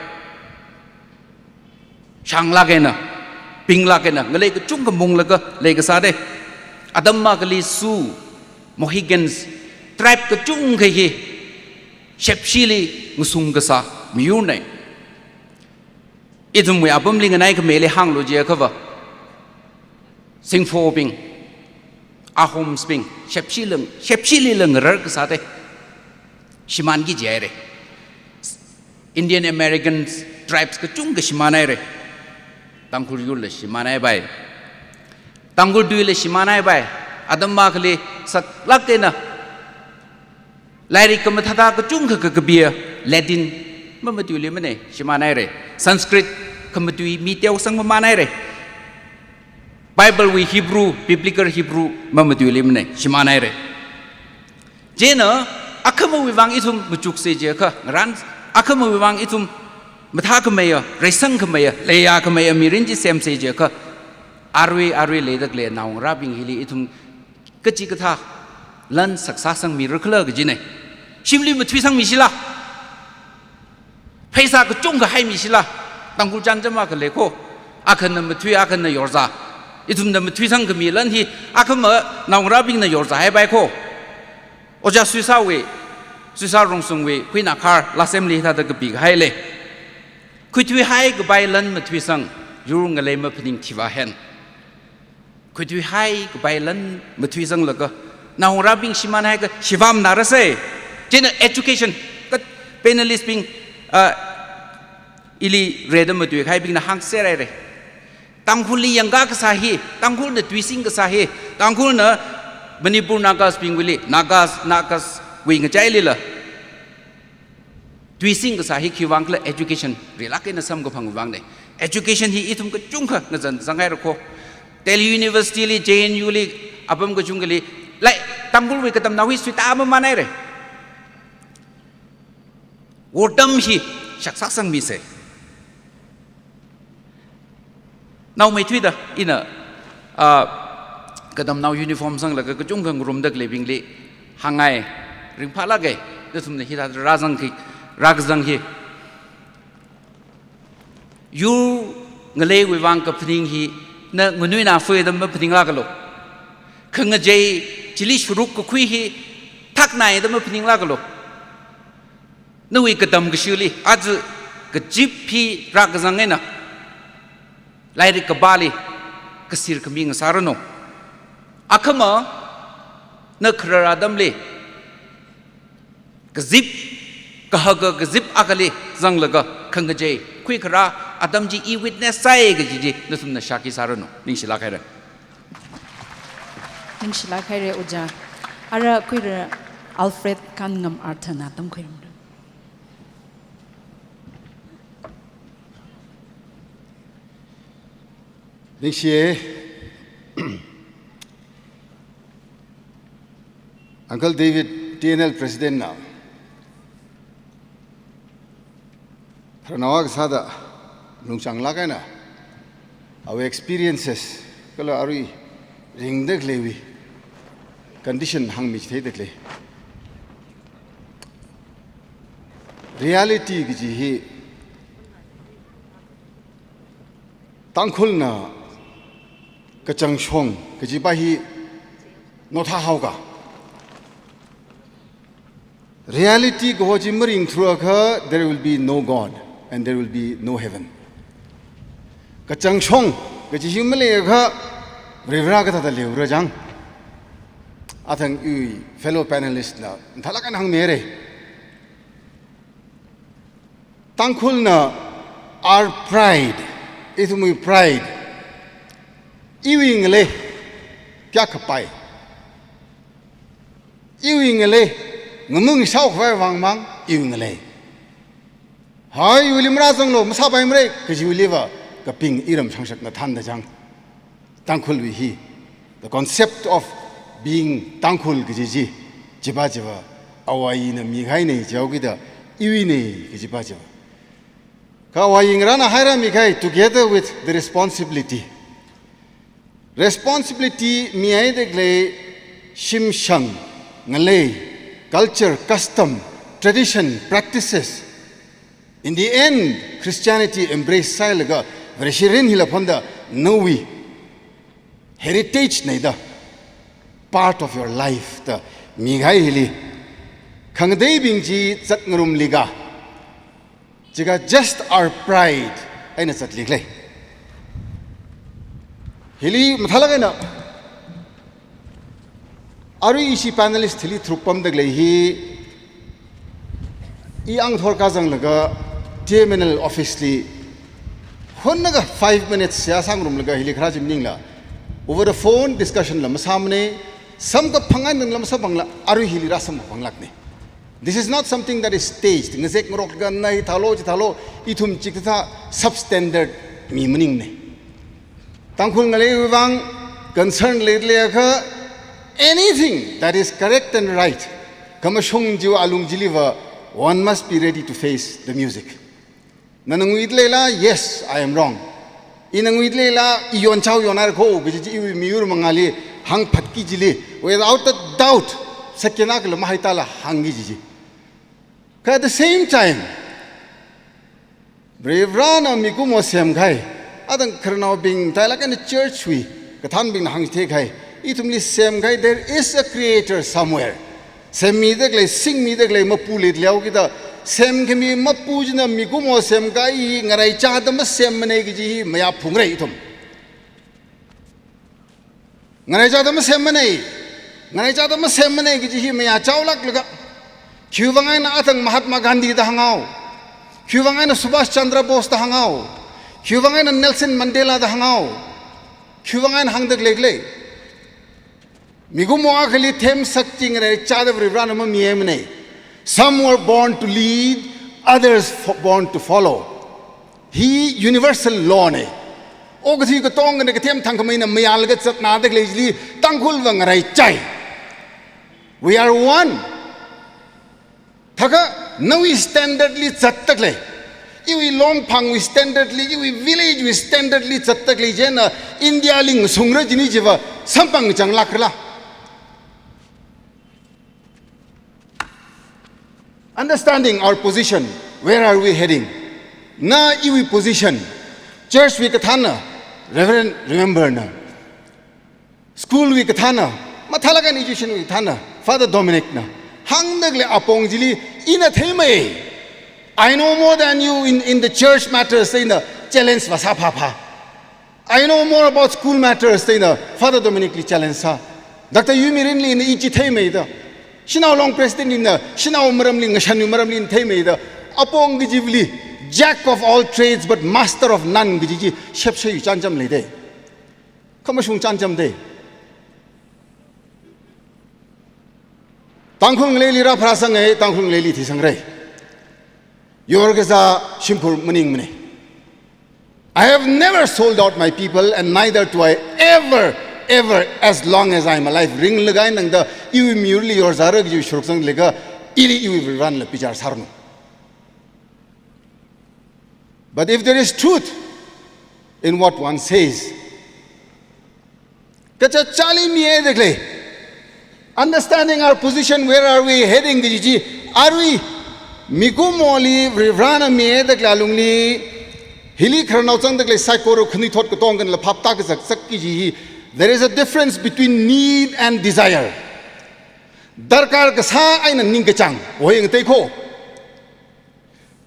Shānglāk eina, pinglāk eina, ngalei kachungkha munglaga leikasāde. Atam akhali Sioux, Mohegans, tribe kachungkha hi shepshili ngasung kasā miyurna. Ithumwui apamli nganai khameili hānglu jiakhava, Singphobing, Ahoms bing, shepshila, shepshilila ngarar kasāde. Shimānki jihaira. Indian American tribes kachungkha shimānhaira. Tangkhul yurla shimānhaipai. Tangkhul tuila shimānhaipai. Atam akhali saklāk eina lairik khamathāthā kachungkha kakapiya, Latin, mamatuiluimana, shimānhaira. Sanskrit khamatui mi teosang mamānhaira. Bible wui Hebrew, biblical Hebrew, mamatuiluimana, shimānhaira. Chieina, akhamawui vang ithum machuksa jiakha, ngaran, akhamawui vang ithum mathākhameiya, reisangkhameiya, leiyākhameiya mirin chi semsa jiakha, arui, arui leida khalei naongarābing hili ithum kachikathā lan saksā sangmirakhala kajina. Shimli mathuisangmishila. Pheisā kachungkha haimishila. Tangkhul chānjam akha lei kho. Akhana mathui, akhana yorzā. Ithumna mathuisangkhami lan hi akhama naongarābingna yorzāhaipai kho. Ojā Suisāwui, Suisā Rungsungwui, Huinakhar, lāsemli hithāda kapikahai lei. Khuithuihai kapai lan mathuisang, yur ngalei maphaning thivā hen. Khuithuihai kapai lan mathuisanglaga, naongarābing shimānhaiakha shivā manārasa. Chieina education, kha panelist bing, ah, ili rida matuikahaibingna hāngserhaira. Tangkhulli yangkā kasā hi, Tangkhulna tuising kasā hi, Tangkhulna Manipur Nagas bingwuili, Nagas, Nagas wui ngachailila tuising kasā hi khiwuivang khala education rilāk eina samkaphang vangna. Education hi ithum kachungkha ngazan zanghaira kho. Delhi University li, J N U li, apam kachungkhali, lai, Tangkhulwui katamnao hi suitā mamānhaira. Wortam hi shaksak sangmisa. Naomeithuida ina, ah, katamnao uniform sanglaga kachungkha ngarumda khaleibingli hāngngai, ringphālāka, nathumna hithāda rāzangki, rākazang hi. Yur ngaleiwui vang kaphaning hi, na nganuina fui da maphaninglākalu. Khangachei chili sharuk kakhui hi thaknai da maphaninglākalu. Nawui katam kashili, aja kazip hi rākazang eina, lairik kapāli kasir khami ngasāranu. Akhama, na kharar atamli, kazip, kahaka kazip akhali zanglaga khangachei khuikharā atam chi i witness sai kaji chi nathumna shākhi sāranu. Ningshilāk haira. Ningshilāk haira ojā. Ara khuira Alfred Kanngam Arthurna tamkhuirumra. Ningshiya, Uncle David, T N L President na, khararnao akha sāda lungchang lāk eina, our experiences, kala arui ringda khaleiwui condition hāngmi chitheida khalei. Reality kaji hi, Tangkhulna kachangshong kajipa hi nothā haoka. Reality kaho chi maringthurakha, there will be no God and there will be no heaven. Kachangshong kaji hi maleiakha, Varivara kathāda leira chang. Athang iwui fellow panelist na mathālāk eina hāngmihaira. Tangkhulna our pride, ithumwui pride, iwui ngalei kayākha pai. Iwui ngalei, ngamung ishao khavai vang mang, iwui ngalei. Hai, iwuili marāzanglu, masāpaimara, kajiwuiliva, kaping iram shangshakna thānda chang. Tangkhulwui hi, the concept of being Tangkhul kaji chi, chipa chiva, Awayina mikahaina jihaokida, iwuina kajipa chiva. Kha Awayi ngarāna hairāmi kahai, together with the responsibility. Responsibility mihaida khalei shimshang, ngalei, culture, custom, tradition, practices. In the end, Christianity embrace sāhailaga, Vareshi mirin hila phonda nawui heritage na da, part of your life da mikahai hili, khangateibing chi zatngarumli ka, jiakha just our pride eina zatli khalei. Hili mathālāk eina, arui ishi panelist hili tharuk pamda khalei hi, i ang thor kazanglaga T M N L office li, honnakha five minutes seihā sāngarumlaga hili kharā chi maningla, over the phone discussion la masāmana, samkaphang eina la masāphangla, arui hili rāsamkaphanglākna. This is not something that is staged. Ngazek ngaroklaga na hithālu, chithālu, ithum chikathā substandard mi maningna. Tangkhul ngaleiwui vang concern leiakha, anything that is correct and right, khamashung chiwui alung chiliva, one must be ready to face the music. Nana nguida leila, yes, I am wrong. Ina nguida leila, i yonchao yonhaira kho, kaji chi iwui miyur mangāli hāngphatki chili, without a doubt, second akhala mahaitala hāngki kaji chi. Kha at the same time, Varivarana mikumo semkahai, athang khararnaobing, mathālāk eina church wui kathānbingna hāngchithei kahai, ithumli semkahai, there is a creator somewhere. Semmida khalei, singmida khalei mapu leilihaokida, semkhami mapu china mikumo semkahai hi ngaraichāda masemmanei kaji hi mayāphungra ithum. Ngaraichāda masemmanei, ngaraichāda masemmanei kaji hi mayāchaolāklaga, khiwui vang eina athang Mahatma Gandhi da hānghao, khiwui vang eina Subhash Chandra Bose da hānghao, khiwui vang eina Nelson Mandela da hānghao, khiwui vang eina hāngda khalei khalei. Mikumo akhali themsak chi ngaraichāda Varivarana mamimanei. Some were born to lead, others fo-, born to follow. Hi universal law na. Okathui katongana kathem thangkhameina mayālaga zatnada khalei chili Tangkhulva ngaraichai. We are one. Thakha nawui standard li zatda khalei, iwui longphangwui standard li, iwui village wui standard li zatda khalei china India li ngasungra jini chiva samphangchanglākrala? Understanding our position, where are we heading? Na iwui position, church wui kathānna, Reverend Remember na, school wui kathānna, mathālāk eina education wui kathānna, Father Dominic na hāngda khalei apong chili ina theimei. I know more than you in, in the church matters da ina challenge vāsā phāphā. I know more about school matters da ina Father Dominic li challenge sā. Doctor Yuimirinli ina i chi theimei da. Shanao Long President li ina shanao maramli, ngashanwui maramli ina theimei da. Apong kajivali, jack of all trades but master of none kaji chi shepshei chānjam leida. Khamashung chānjamda. Tangkhul ngaleili rāpharāsangai, Tangkhul ngaleili thisangra. Yorkazā shimkhur maningmana. I have never sold out my people, and neither do I ever, ever, as long as I am alive. Ringlaga eina tangda iwui miyurli yorzāra kaji shuruk zanglaga, ili iwui Varivarānala bichar sāranu. But if there is truth in what one says, kachāchāli mihaida khalei, understanding our position, where are we heading kaji chi, arui mikumoli Varivarāna mihaida khalei alungli, hili khararnao zangda khalei saikora khanuithot katonga eina phap tākazakzak kaji hi, there is a difference between need and desire. Darkar kasā eina ningkachāng, oi ngateikho.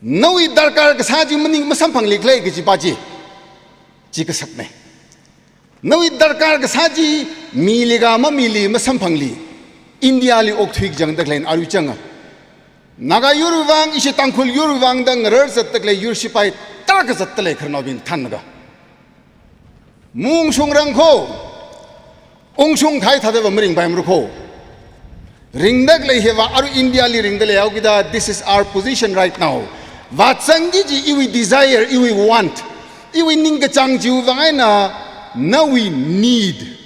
Nawui darkar kasā chi maning masamphangli khalei kajipa chi, chi kasakna. Nawui darkar kasā chi mili ka mamili masamphangli, India li okthui kachangda khalei arui changa. Naga yurwui vang, ishi Tangkhul yurwui vang da ngararzatda khalei yur shipai tarākha zatda lei khararnaobing thānlaga. Maungshungrangkho, ungshung khai thāda va maringpaimara kho. Ringda khalei hiva arui India li ringda leihaokida, this is our position right now. Vāzangki kaji iwui desire, iwui want, iwui ningkachāng chiwui vang eina nawui need,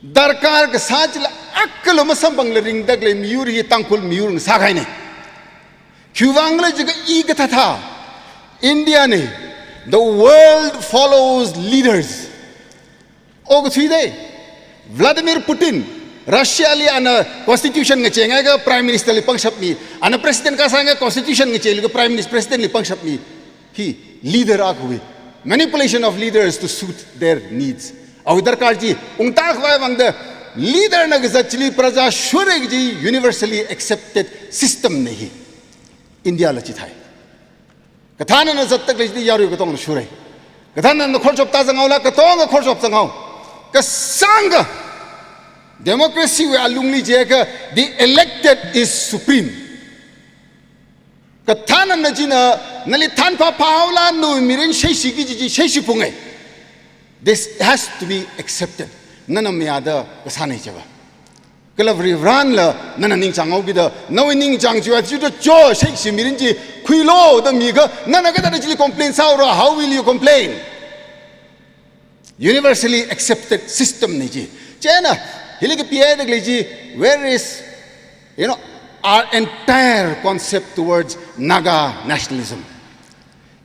darkar kasā chila akhala masamphangla ringda khalei miyur hi Tangkhul miyur ngasākahaina. Khiwui vang khala jiakha i kathāthā India na, the world follows leaders. Okathuida, Vladimir Putin, Russia li ana constitution ngacheingaikha Prime Minister li pangshap mi, ana president kasāngai constitution ngacheilaga Prime Minister, president li pangshap mi. Hi leader akhawui. Manipulation of leaders to suit their needs. Awui darkar chi ungta khavai vang da leader na kazat chili praja shurra kaji universally accepted system na hi. India la chithāi. Kathānana zatda khalei chili yarui katongna shurra. Kathānana khorchop tāzanghaola katonga khorchop zanghao. Kasāngkha democracy wui alungli jiakha the elected is supreme. Kathānana china nali thānphā phāhaola nawui mirin shaishiki kaji chi shaishiphunga. This has to be accepted. Nana mayāda kasāna chiva. Kala Varivarānala nana ningchānghaokida, nawui ningchāng chiwui athishurda cho, shaishi mirin chi khuilu da mikha, nana kathāda chili complain sāhaora, how will you complain? Universally accepted system na chi. Chieina, hili kapihaida khalei chi, where is, you know, our entire concept towards Naga nationalism?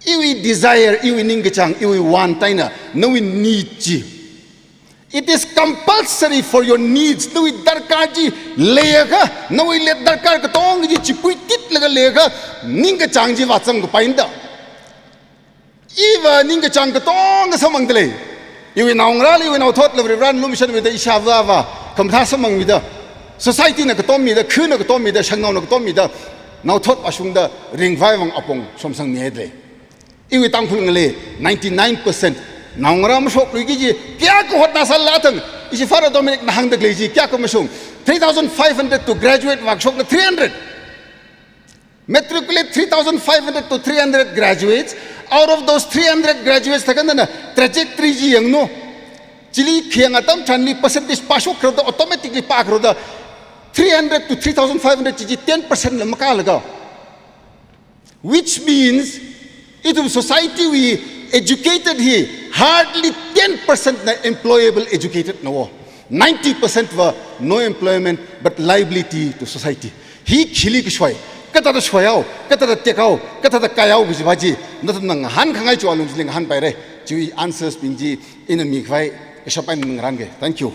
Iwui desire, iwui ningkachāng, iwui want eina, nawui need chi. It is compulsory for your needs. Nawui darkar chi leiakha, nawui le darkar katonga chi chipuititlaga leiakha, ningkachāng chi vāzang kapaina da. Iva ningkachāng katonga samphangda lei. Iwui naongarāla, iwui naothotla Varivarāna lumashanmida, ishāvāva khamathā samphangmida, society na katommida, khana katommida, shangnaona katommida, naothot vāshungda ringvai vang apong shomsangmihaida lei. Iwui Tangkhul ngalei ninety-nine percent naongarā mashokluiki kaji, kayākha hotnasālala thang, ishi Father Dominic na hāngda khalei chi kayākha mashung. Three thousand five hundred to graduate vākashokna three hundred. Matriculate three thousand five hundred to three hundred graduates. Out of those three hundred graduates, thākha nana trajectory chi yanglu. Chili khayang atam tharanli percentage pāshok kharada, automatically pā kharada, three hundred to three thousand five hundred chi chi ten percent la makālaga. Which means, ithum society wui educated hi hardly ten percent na employable educated na wo. Ninety percent va no employment but liability to society. Hi khili kashoi, kathāda shoihao, kathāda tekhao, kathāda kaihao kajiva chi, nathumna ngahānkhangai chiwui alung chili ngahānpaira. Chiwui answers bing chi ina mikhavai kashap eina ngarānga. Thank you.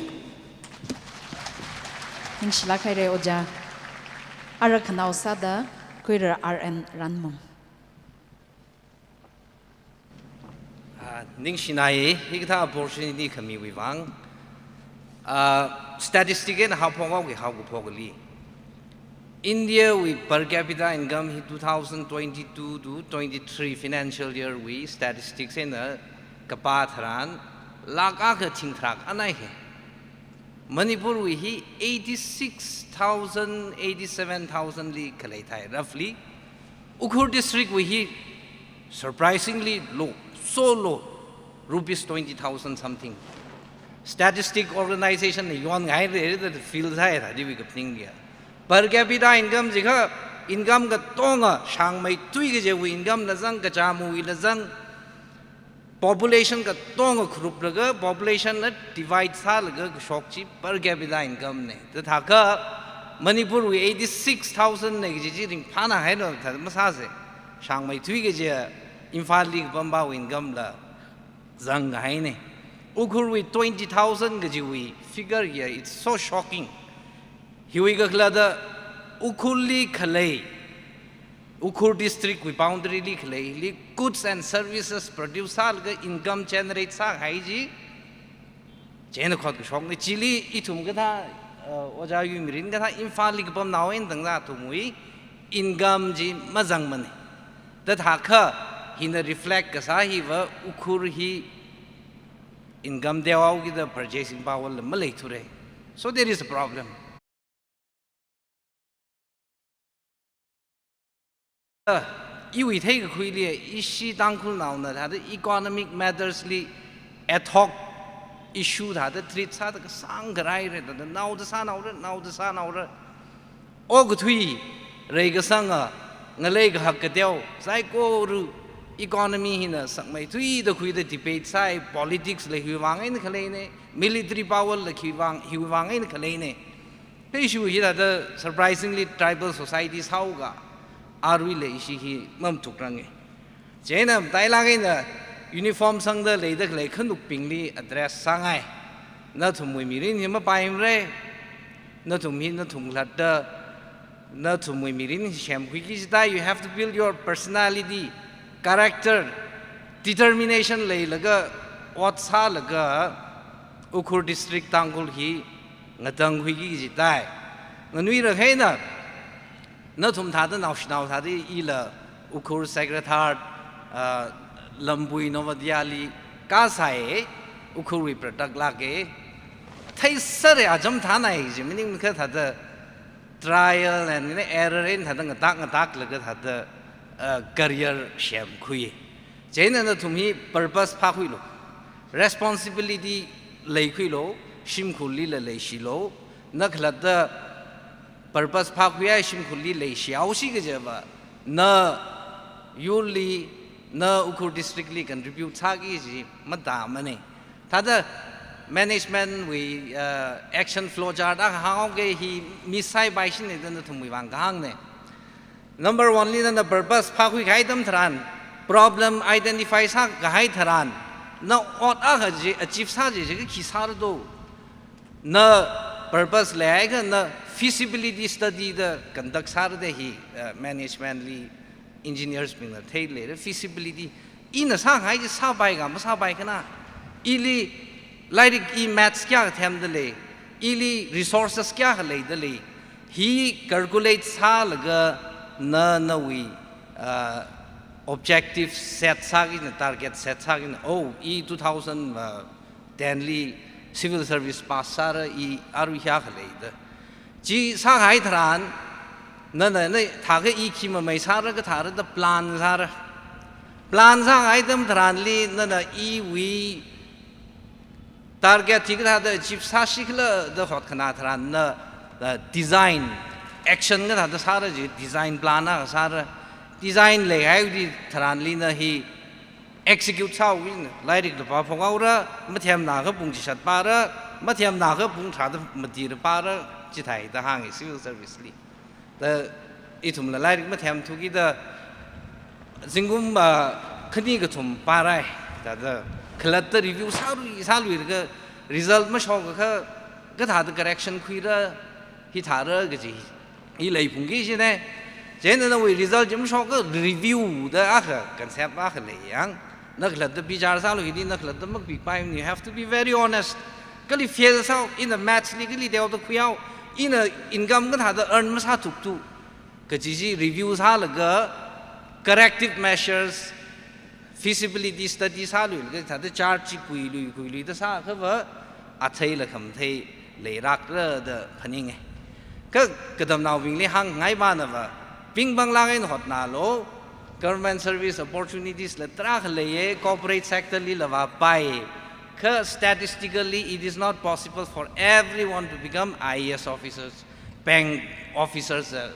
Ningshilāk haira ojā. Ara khanao sāda Kuirar R N Ranmung. Ah, ningshinai, hikathā opportunity khamiwui vang. Ah, statistic eina haophok haoki haokaphokli. India wui per capita income hi two thousand twenty-two to twenty-three financial year wui statistics eina kapā tharan, lakh akha thingtharā anai he. Manipur wui hi eighty-six thousand, eighty-seven thousand li khalei thai, roughly. Ukhrul district wui hi surprisingly low, so low, rupees twenty thousand something. Statistic organization na yonngaira da feel sāhaira, diwui kaphaning ya. Per capita income jikha, income katonga, shāngmeithui kajiwui income la zang, kachamawui la zang, population katonga group laga, population na divide sālaga kashok chi per capita income ne. Tathākha Manipur wui eighty-six thousand ne kaji chi ringphānāhaina thāda masāsa. Shāngmeithui kaji Imphal li kapam pawui income la zangkahaine. Ukhrul wui twenty thousand kajiwui figure ya, it's so shocking. Hiwui kakhalatda Ukhrul li khalei, Ukhrul district wui boundary li khaleili goods and services produce sālaga income generate sākahai chi, chieina khot kashokne. Chili ithum kathā, uh, Ojā Yuimirin kathā Imphal li kapamnao eina tangda athumwui income chi mazangmane. Tathākha hina reflect kasā hiva Ukhrul hi income teohaokida purchasing power la maleithura. So there is a problem. Iwui theikakhuili, ishi Tangkhulnaona thāda economic matters li ad hoc issue thāda treat sāda kasāng karaira, thāda naoda sānaora, naoda sānaora. Okathui reikasanga, ngalei kahak kateo, saikora economy hina sakmeithuida khuida debate sāi, politics la hiwui vang eina khaleine, military power la hiwui vang, hiwui vang eina khaleine. Pheishu hithāda surprisingly tribal society sāhaoakha, aruila ishi hi mamathukrange. Chieina matailāk eina uniform sangda leida khalei khanukbingli address sāngai. Nathumwui mirin hi mapaimara. Nathum hi nathum khalatta, nathumwui mirin hi semkhuiki jida, you have to build your personality, character, determination leilaga, ot sālaga, Ukhrul district Tangkhul hi ngatangkhuiki jida. Nganuirakha eina, nathum thāda naoshinao thāda ila Ukhrul Sacred Heart, ah, Lambui Navodaya li kasai, Ukhrul wui product lāka. Theisāra, acham thānai ji, maningakha thāda trial and error eina thāda ngatak ngataklaga thāda, ah, career semkhui. Chieina nathum hi purpose phākhuilu. Responsibility leikhuilu, shimkhurlila leishilu. Na khalatta purpose phākhuiya shimkhurli leishihaosi kajiva, na yurli, na Ukhrul district li contribute sāki kaji matāmane. Thāda management wui, uh, action flow chart akha hānghaoke, hi miss sāpaishine da nathumwui vang kahāngne. Number one li nana purpose phākhui kahai atam tharan, problem identify sākahai tharan, na ot akha chi achieve sā chi chi khi sāra do. Na purpose leihaiakha na feasibility study da conduct sāra da hi, uh, management li engineers bingna theileira feasibility. Ina sāngai chi sāpaika, masāpaikana. Ili lairik, i maths kayākha themda lei, ili resources kayākha leida lei. Hi calculate sālaga na, nawui, uh, objective set sāki na, target set sāki na. Oh, i two thousand, uh, ten li civil service pass sāra, i aruihia khalei da. Chi sākahai tharan, nana, na thākha i khi mamei sāra kathāra da plan sāra. Plan sākahai atam tharanli, nana iwui target hi kathāda achieve sāsi khala da hotkhanā tharan na, na design, action kathāda sāra ji, design plan akha sāra. Design leihai tharanli na hi execute sāhaoki na, lairik da pāphok haora, mathemnākha pung chishat pāra, mathemnākha pung tharāda matira pāra, chithāda hāngi civil service li. Da ithumla lairik mathem thuki da zingkum, ah, khani kathum pārai. Thāda khalatta review sālui, sāluilaga result mashokakha, kathāda correction khuira, hithāra kaji hi leiphungki jine. Chieina nawui result chi mashoka review da akha concept akha lei yang. Na khalatta bichar sālu hili, na khalatta makapikpai, you have to be very honest. Kali fail sāhao, ina maths li kali teoda khuihao, ina income kathāda earn masāthukthu kaji chi review sālaga corrective measures, feasibility study sāluilaga thāda chart chi khuilui, khuiluida sāakhava atheila khamathei leilākra da phaninge. Kha katamnaobingli hāngngai pānava, pingpanglāk eina hotnālu, government service opportunities la tarākha leiye, corporate sector lila vāpai. Kha statistically, it is not possible for everyone to become I A S officers. bank officers, uh,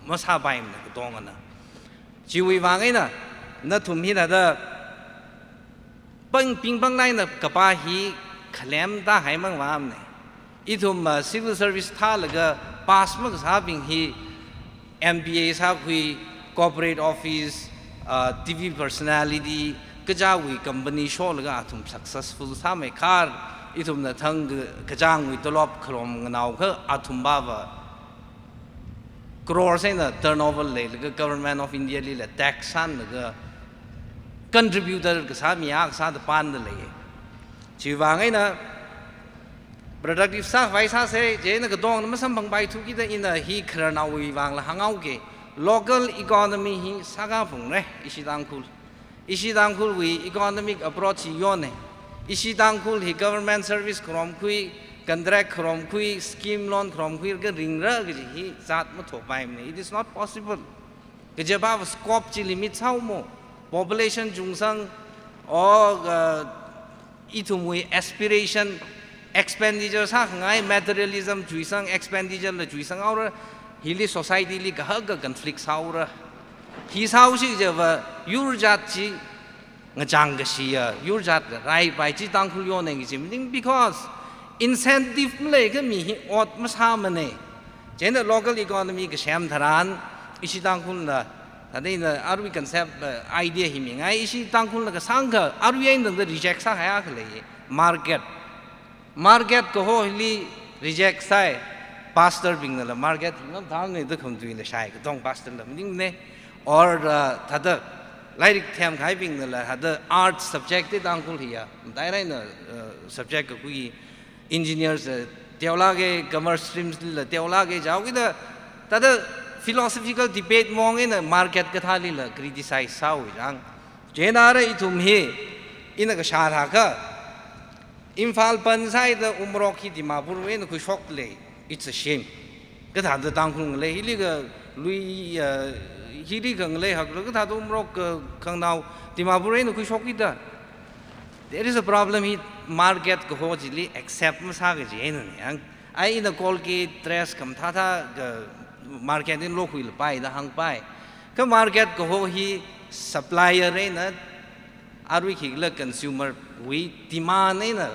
masāpaimana katongana. Chiwui vang eina nathum hithāda pang pingpang naina kapā hi khalem tāhaimang vāmana. Ithum, uh, civil service thālaga pass makasābing hi M B A sākhui, corporate office, uh, T V personality, kachāwui company sholaga athum successful sāmei khar, ithumna thang ka-, kachāngwui tolop kharom nganaokha athum bava crore eina turnover leilaga Government of India lila tax sānlaga contributor kasā mi akha sāda panda lei. Chiwui vang eina productive sākhavai sāsa, chieina katongna masamphangpaithu kida ina hi khararnaowui vangla hānghaoke. Local economy hi sākā phungra, ishi Tangkhul. Ishi Tangkhulwui economic approach hi yona. Ishi Tangkhul hi government service kharomkhui, contract kharomkhui, scheme loan kharomkhuilaga ringra kaji hi zat mathāpaimana. It is not possible. Kaje pava scope chi limit sāhaomo. Population chungsang, or, uh, ithumwui aspiration, expenditure sākhangai, materialism chuisang, expenditure la chuisanghaora, hili society li kahaka conflict sāhaora. Hi sāhaosi kaje va, yur jat chi ngachang kashiya, yur jat raipai chi Tangkhul yona ngi chi maning, because incentive maleikhami hi ot masāmana. Chieina local economy kasem tharan, ishi Tangkhulna, thāda ina arui concept, uh, idea hi mingai, ishi Tangkhulna kasāngkha, arui eina tangda reject sāhai akha lei, market. Market kaho hili reject sāi, pastor bingnala market hi ngam thang ne da khamtui na shai, katong pastor la maningmana. Or, uh, thāda lairik themkahaibingnala, thāda art subject te Tangkhul hiya, matailāk eina, uh, subject kakhui engineers, uh, teolāka, commerce streams la teolāka jihaokida, thāda philosophical debate mong eina market kathālila criticize sāhaowa jang. Chieina ara ithum hi, ina kashā thākha, Imphal pan sāida Umrok hi Dimapurwui eina khuishok lei. It's a shame. Kathāda Tangkhul ngalei, hili khalui, uh, hili khangalei hakla, kathāda Umrok, uh, khanganao Dimapurwui eina khuishok kida. There is a problem hi market kaho chili accept masā kaji eina ne yang. Ai ina Colgate, dress khamathā thā ka market eina lokhuilapai da hāngpai. Kha market kaho hi supplier eina arui khikhala consumer wui demand eina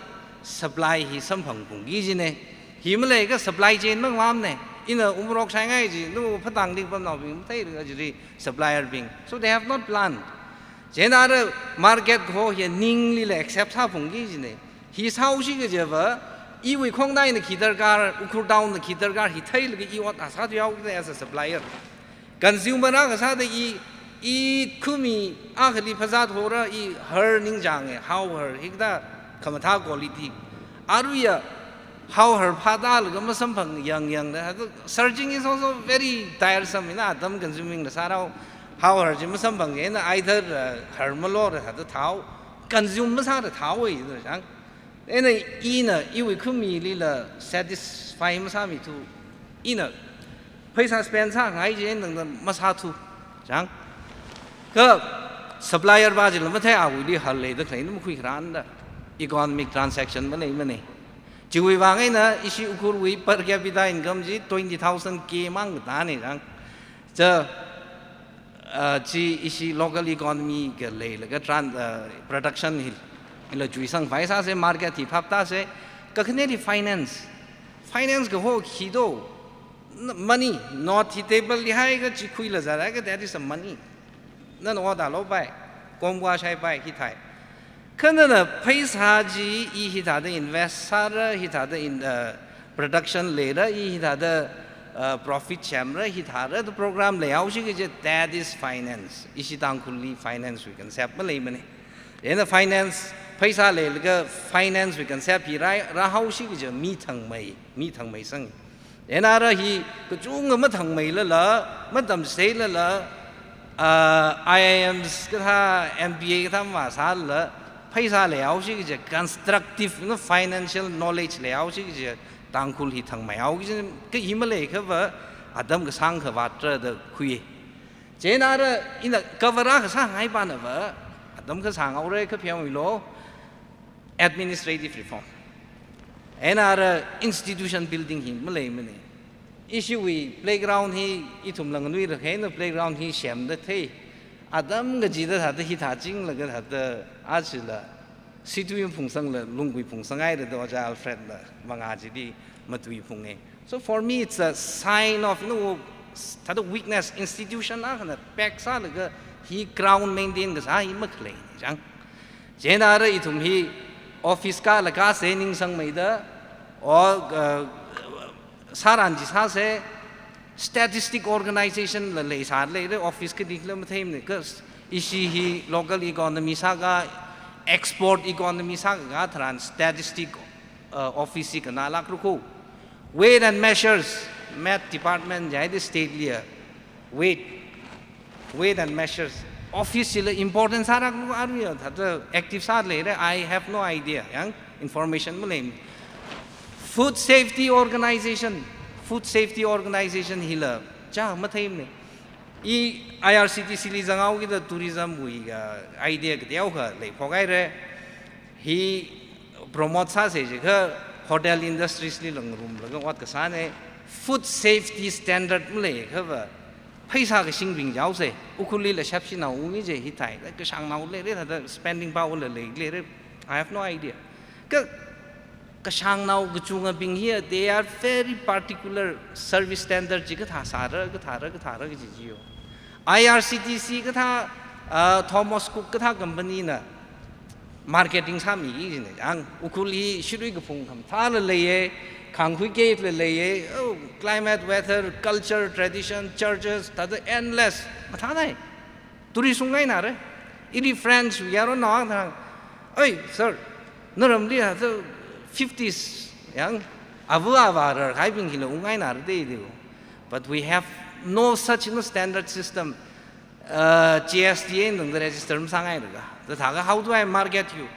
supply hi samphang phungki jina. Hi maleiakha supply chain mang vāmana. Ina Umrok shaingai ji, nu phatang ding pamnaobing matheilaga jiri supplier bing. So they have not planned. Chieina ara market kaho hi ninglila accept sāphungki jina. Hi sāhaosi kaje va, iwui khongnaina khi darkar, Ukhrul town na khi darkar, hi theilaga i ot a sāthuihaoki as a supplier. Consumer akha sāda i, i khumi akhali phazat hora i har ningchānga, hao har, hikathā khamathā quality. Aruiya hao har phātālaga masamphang yangyangda, hada searching is also very tiresome, ina atam consuming la sārao, hao har chi masamphanga, ina either, uh, har malora hada thao, consume masāda thao e, ina chang. Ina, ina iwui khumilila satisfy masāmithu, ina pheisā spend sāngai chi eina tangda masāthu, chang. Kha supplier va chila mathei awuili hal leida khalei na makhui kharanda. Economic transaction maleimana. Chiwui vang eina ishi Ukhrulwui per capita income chi twenty thousand K mang katāna, chang. Cha, ah, chi ishi local economy ka leilaga tran-, ah, production hi, hila chuisangkhavai sāsa, market hi phaptāsa, kakhaneli finance. Finance kaho khi do, n-, money, note hi table li haiakha chi khuila zālakha, that is a money. Nana ot a lopai, komkwa shaipai, hithai. Kha nana pheisā chi i hithāda invest sāra, hithāda in, uh, production leira, i hithāda, uh, profit semra, hithāra, the program leihaosi kaje, that is finance. Ishi Tangkhulli finance wui concept maleimana. Ina finance, pheisā leilaga finance wui concept hi rai, rāhaosi kaje, mi thangmei, mi thangmeisang. Ina ara hi kachungkha mathangmeilala, matamchitheilala, ah, I I Ms kathā, M B A kathā masālala, pheisā leihaosi kaje constructive na financial knowledge leihaosi kaje Tangkhul hi thangmeihao kaje, kha hi maleiakha va atam kasāngkha vātra da khui. Chieina ara ina cover akha sāngai pana va, atam kasānghaora kha pheomilo, administrative reform. Ina ara institution building hi maleimana. Ishiwui playground hi ithumla nganuirakha eina playground hi semda thei. Atam kachida thāda hithā chinglaga thāda achila situi phungsangla lungkui phungsanghaira da Ojā Alfredla mangā chili matuiphunge. So for me, it's a sign of, you know, thāda weakness, institution akhana pack sālaga hi ground maintain kasā hi makhalei ni chang. Chieina ara ithum hi office kālaga sāsei ningsangmeida, o, uh, sāran chi sāsei, statistic organization la leisāleira, office kalikhala matheimane, 'cause ishi hi local economy sākha, export economy sākha tharan statistic, uh, office hi kannalākra kho. Weight and measures, math department jihaida state liya, weight, weight and measures. Office chila important sālākra kho, aruiya thāda active sāleira, I have no idea, yang information malei. Food Safety Organization, Food Safety Organization hila chā matheimane. I I R C T C li zanghaokida tourism wui, uh, idea kateokha leiphokhaira. Hi promote sāsei jiakha hotel industries lila ngarumlaga ot kasāne. Food safety standard maleiakhava pheisā kashingbing jihaosei. Ukhrulli la shapshinao ungi je hithāda kashāngnao leira, thāda spending power la leileira. I have no idea. Ka, kashāngnao kachungabing hi, they are very particular service standard chi kathā sāra, kathāra, kathāra kaji chiyo. I R C T C kathā, ah, Thomas Cook kathā company na marketing sāmi jine. Ang Ukhrul hi shirui kaphung khamathāla leiya, khangkhui kei la leiya, oh, climate, weather, culture, tradition, churches, thāda endless mathānai. Tourist ungngainara. Ili French yaronao thang, "Oi, sir, naramli ha, the fifties, yang, ava avā rarkahaibing hila ungngainara de de." But we have no such, you know, standard system. Uh, G S T A nung register masāngailāka. Thākha, how do I market you?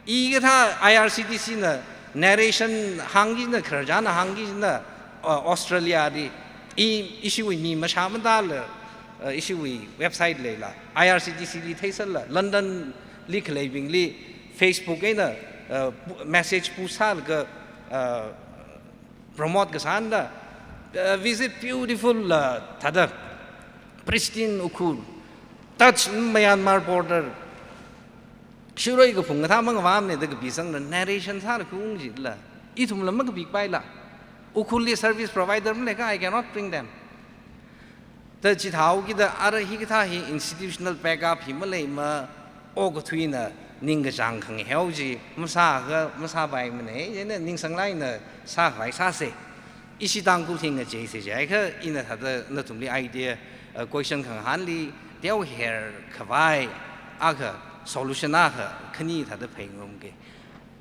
I kathā I R C T C na narration hāngki na, khararchāna hāngki na, uh, Australia li, i, ishiwui mi mashā mathāla, uh, ishiwui website leila, I R C T C li theisāla, London li khaleibingli Facebook eina, uh, pu-, message post sālaga, uh, promote kasāna, uh, visit beautiful, uh, thāda pristine Ukhrul, touch Myanmar border, shirui kaphung kathā mangavamne da kapisangna narration sālaga ung jila. Ithumla makapipaila. Ukhrulli service provider maleikha, I cannot bring them. Da chithāhaokida ara hikathā hi institutional backup hi maleima, okathuina ningkachāng khangaheo chi masākha masāpaimane, chieina ningsanglāk eina sākhavai sāsei. Ishi Tangkhul hi ngacheisei jiakha, ina thāda nathumli idea, uh, question khangahānli teoher khavai akha solution akha khani thāda pheingarumke.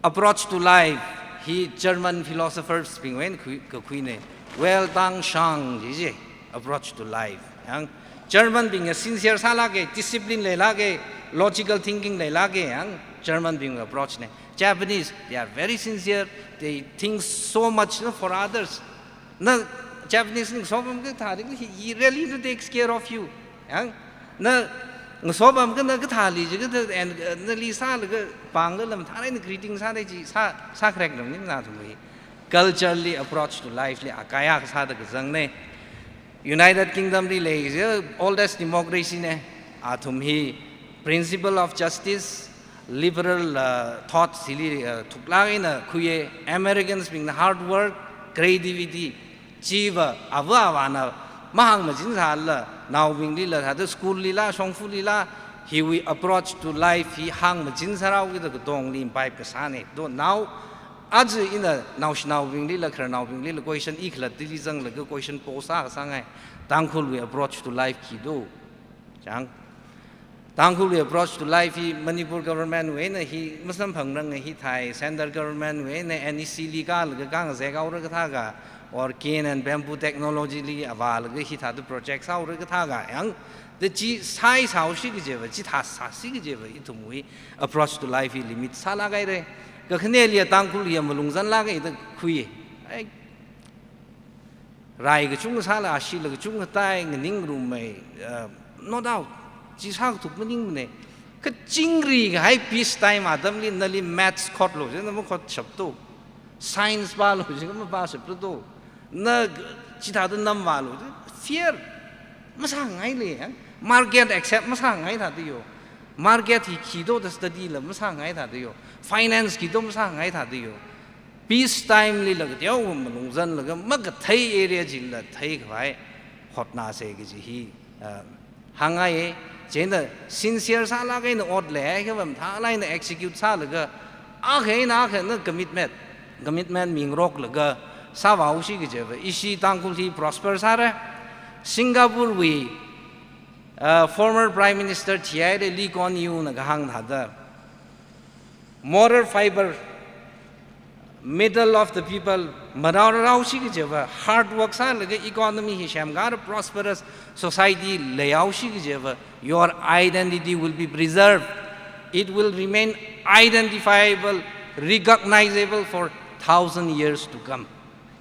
Approach to life hi German philosophers bingwui eina khui, kakhuine. Weltanschauung ji ji, approach to life. Yang German bingna sincere sālāke, discipline leilāke, logical thinking leilāke, yang German bing approach ne. Japanese, they are very sincere, they think so much, you know, for others. Na Japanese ni ngasopam kathā, he, he really takes care of you. Yang, na ngasopam ka na kathāli jiakha, and, uh, nali sālaga pānglaga mathālāk eina greeting sālei chi, sā, sākharek lam ni nathum hi. Culturally approach to life li akaya kasāda kazangne. United Kingdom li lei, oldest democracy ne. Athum hi principle of justice, liberal, uh, thoughts hili, uh, thuklāk eina khuiye. Americans bingna hard work, creativity, chiva ava avāna mahāngmachin sālala, naobinglila, thāda school lila, shongfalila, hiwui approach to life hi hāngmachin sārao kida katongli imbibe kasāne. Do nao, aja ina naoshinaobinglila, khararnaobinglila question i khalattali zanglaga question post sākasāngai. Tangkhulwui approach to life khi do. Chang. Tangkhulwui approach to life hi Manipur government wui eina hi masamphangrange, hithāi central government wui eina N E C li kālaga kangazek haora kathākha, or cane and bamboo technology li avālaga hithāda project sāhaora kathākha, yang, da chi sāi sāhaosi kajiva, chithā sāsi kajiva, ithumwui approach to life hi limit sālāk haire. Kakhaneli Tangkhul hi malungzanlāke da khui. Ai, rai kachungkha sāla, ashila kachungkha tai, nganingngarumei, uh, no doubt. Chi sākathup maningmane. Kha chingri kahai peace time atamli nali maths khotlu jiakha makhotshaptu. Science pālu jiakha mapāshaptu. Na Chithāda namvālu, fear masāngaili, eh? Market accept masāngai thāda yo. Market hi khi do da study la masāngai thāda yo. Finance khi do masāngai thāda yo. Peace time lila kateokha malungzanlaga makathei area chila theikhavai hotnāsa kaji hi, uh, hāngngai. Chieina sincere sālāk eina ot leiakha mathālāk eina execute sālaga, akha eina akhana commitment, commitment mingaroklaga sāvāhaosi kajiva ishi Tangkhul hi prosper sāra. Singapore wui, uh, former Prime Minister thihaira Lee Kuan Yew na kahāng thāda, moral fiber, middle of the people, marao rarhaosi kajiva, hard work sālaga economy hi semkara prosperous society leihaosi kajiva, your identity will be preserved. It will remain identifiable, recognizable for thousand years to come.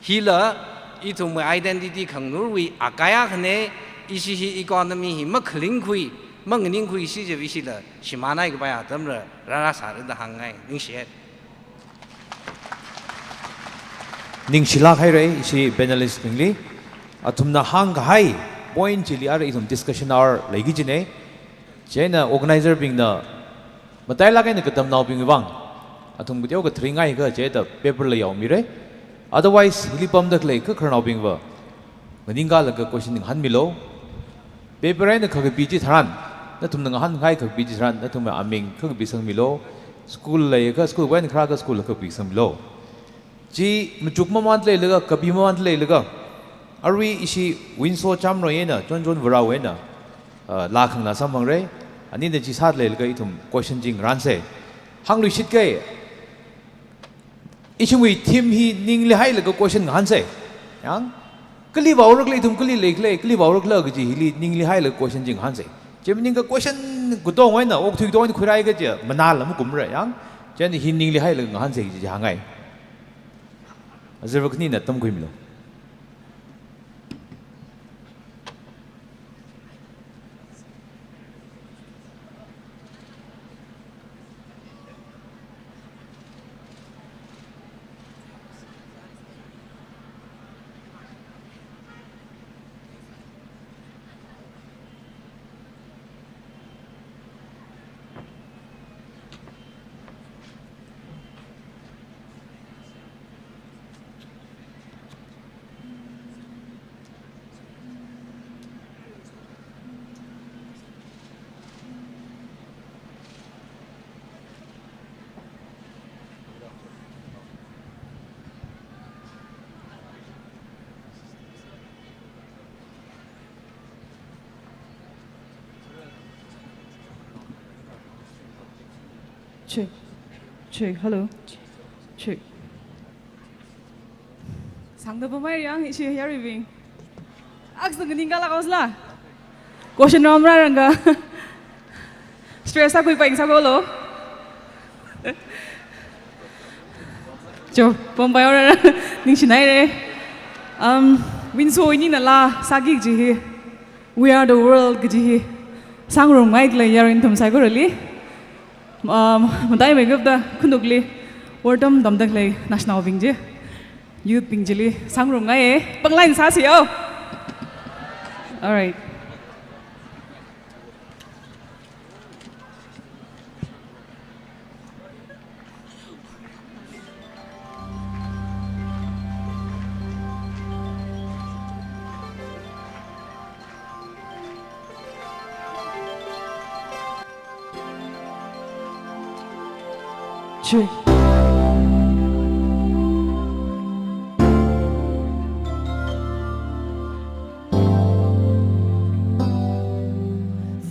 Hila, ithumwui identity khanganurwui akaya khane, ishi hi economy hi makhalingkhui, manganingkhuisi kajiva ishila shimānhaikapai atamla rārāsāra da hāngngai, ningshi. Ningshilāk haira ishi panelist bingli. Athumna hāngkahai point chili ara ithum discussion hour leiki kajina. Chieina organizer bingna matailāk eina katamnaobingwui vang athum kateokha tharingai kaje da paper la yaomira. Otherwise, hili pamda khalei kakhararnaobingva nganingkalaga question ngahānmilu. Paper eina khakapi chitharan, nathumna ngahānngai khakapi chitharan, nathumwui aming khakapi sangmilu. School leiakha school, wui eina kharā akha school la khakapi sangmilu. Chi machuk mamān leilaga, kapi mamān leilaga, arui ishi Winso Chamroi eina, Chonchon Varao eina, uh, laa khanganā samphangra. Anina chi sāda leilaga ithum question chi ngarānsa. Hāngluishit kei. Ishimwui theme hi ninglihailaga question ngahānsa. Yang, kali vaorakhala ithum kali leikhala, kali vaorakhala kaji hili ninglihailaga question chi ngahānsa. Chi maningakha question katongwui eina, okthui katongwui eina khuirai kaje, manāla makumra yang. Chieina hi ninglihailaga ngahānsa kaji hāngngai. Azarva khanina tamkhuimilu. Check. Check. Hello. Check. Sangda pamai yang ishi yaruibing. Aksa nganingkala kausla. Question round rāranga. Stress akui paing sakolo. Jo, pampai ora ningshinaira. Um, Winso ininala sāki kaji hi. We are the world kaji hi. Sāngarumngai kala yaruinathum saikorali. Um, mataimeikapta khanukli wortam tamda khalei national bing chi, youth bing chili sāngarumngai, panglain sāsi yo. All right. Check.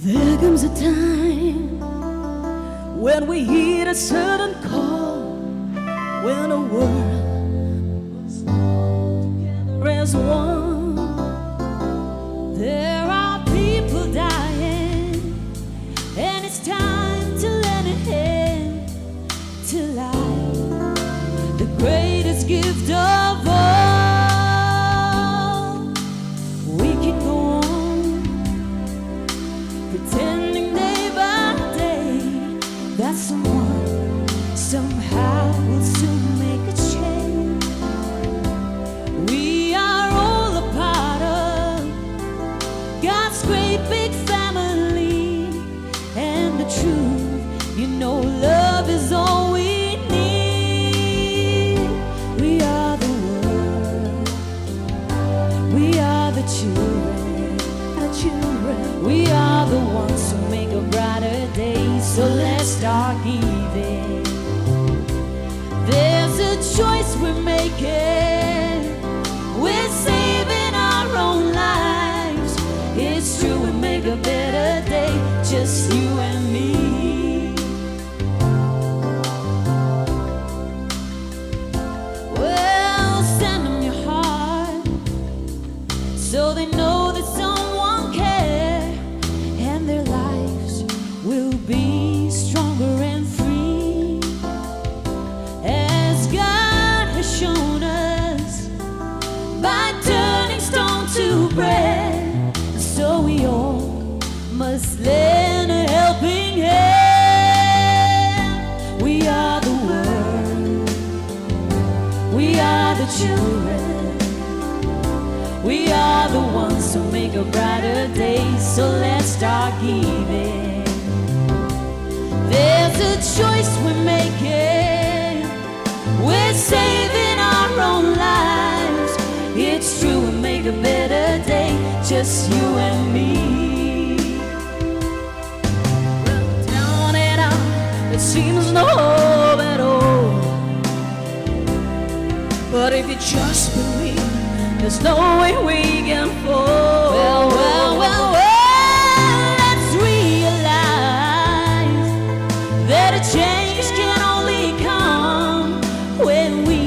There comes a time when we hear a certain call, when the world was together as one. There are people dying, and it's time to lend a hand to life, the greatest gift of all. We can go on pretending day by day that someone, somehow will soon make a change. We are all a You know love is all we need. We are the world. We are the children. The children. We are the ones who make a brighter day. So let's start giving. There's a choice we're making. We're saving our own lives. It's true, we make a better day, just you and me. Well, send 'em your heart, so they know that someone cares, and their lives will be stronger and free. As God has shown us by turning stone to bread, so we all must lend a helping hand. We are the world. We are the children. We are the ones who make a brighter day. So let's start giving. There's a choice we're making. We're saving our own lives. It's true, we make a better day, just you and me. Down and out, it seems no hope at all. But if you just believe, there's no way we can fall. Well, well, well, well, let's realize that a change can only come when we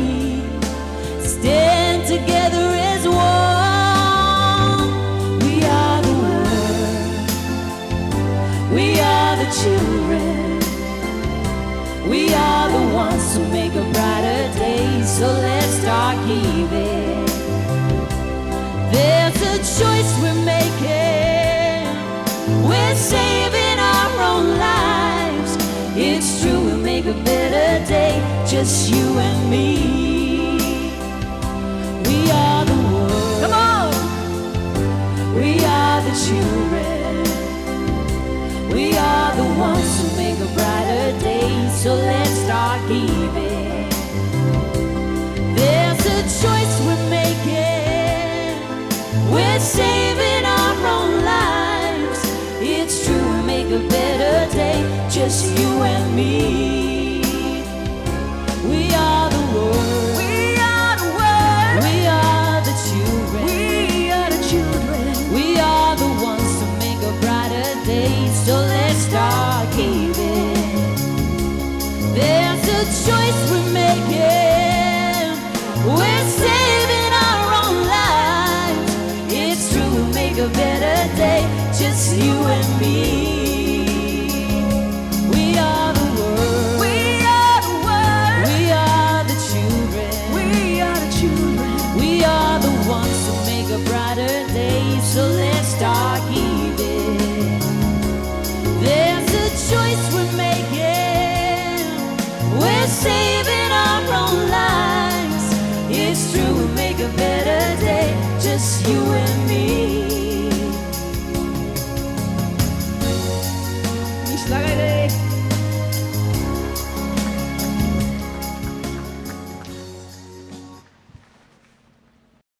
stand together as one. We are the world. We are the children. We are the ones who make a brighter day. So let's start giving. There's a choice we're making. We're saving our own lives. It's true, we'll make a better day, just you and me. We are the world. Come on! We are the children. We are the ones who make a brighter day. So let's start giving. There's a choice we're making. We're saving our own lives. It's true, we make a better day, just you and me. We are the world. We are the world. We are the children. We are the children. We are the ones who make a brighter day. So let's start giving. There's a choice we're making. We're saving our own lives. It's true, we'll make a better day, just you and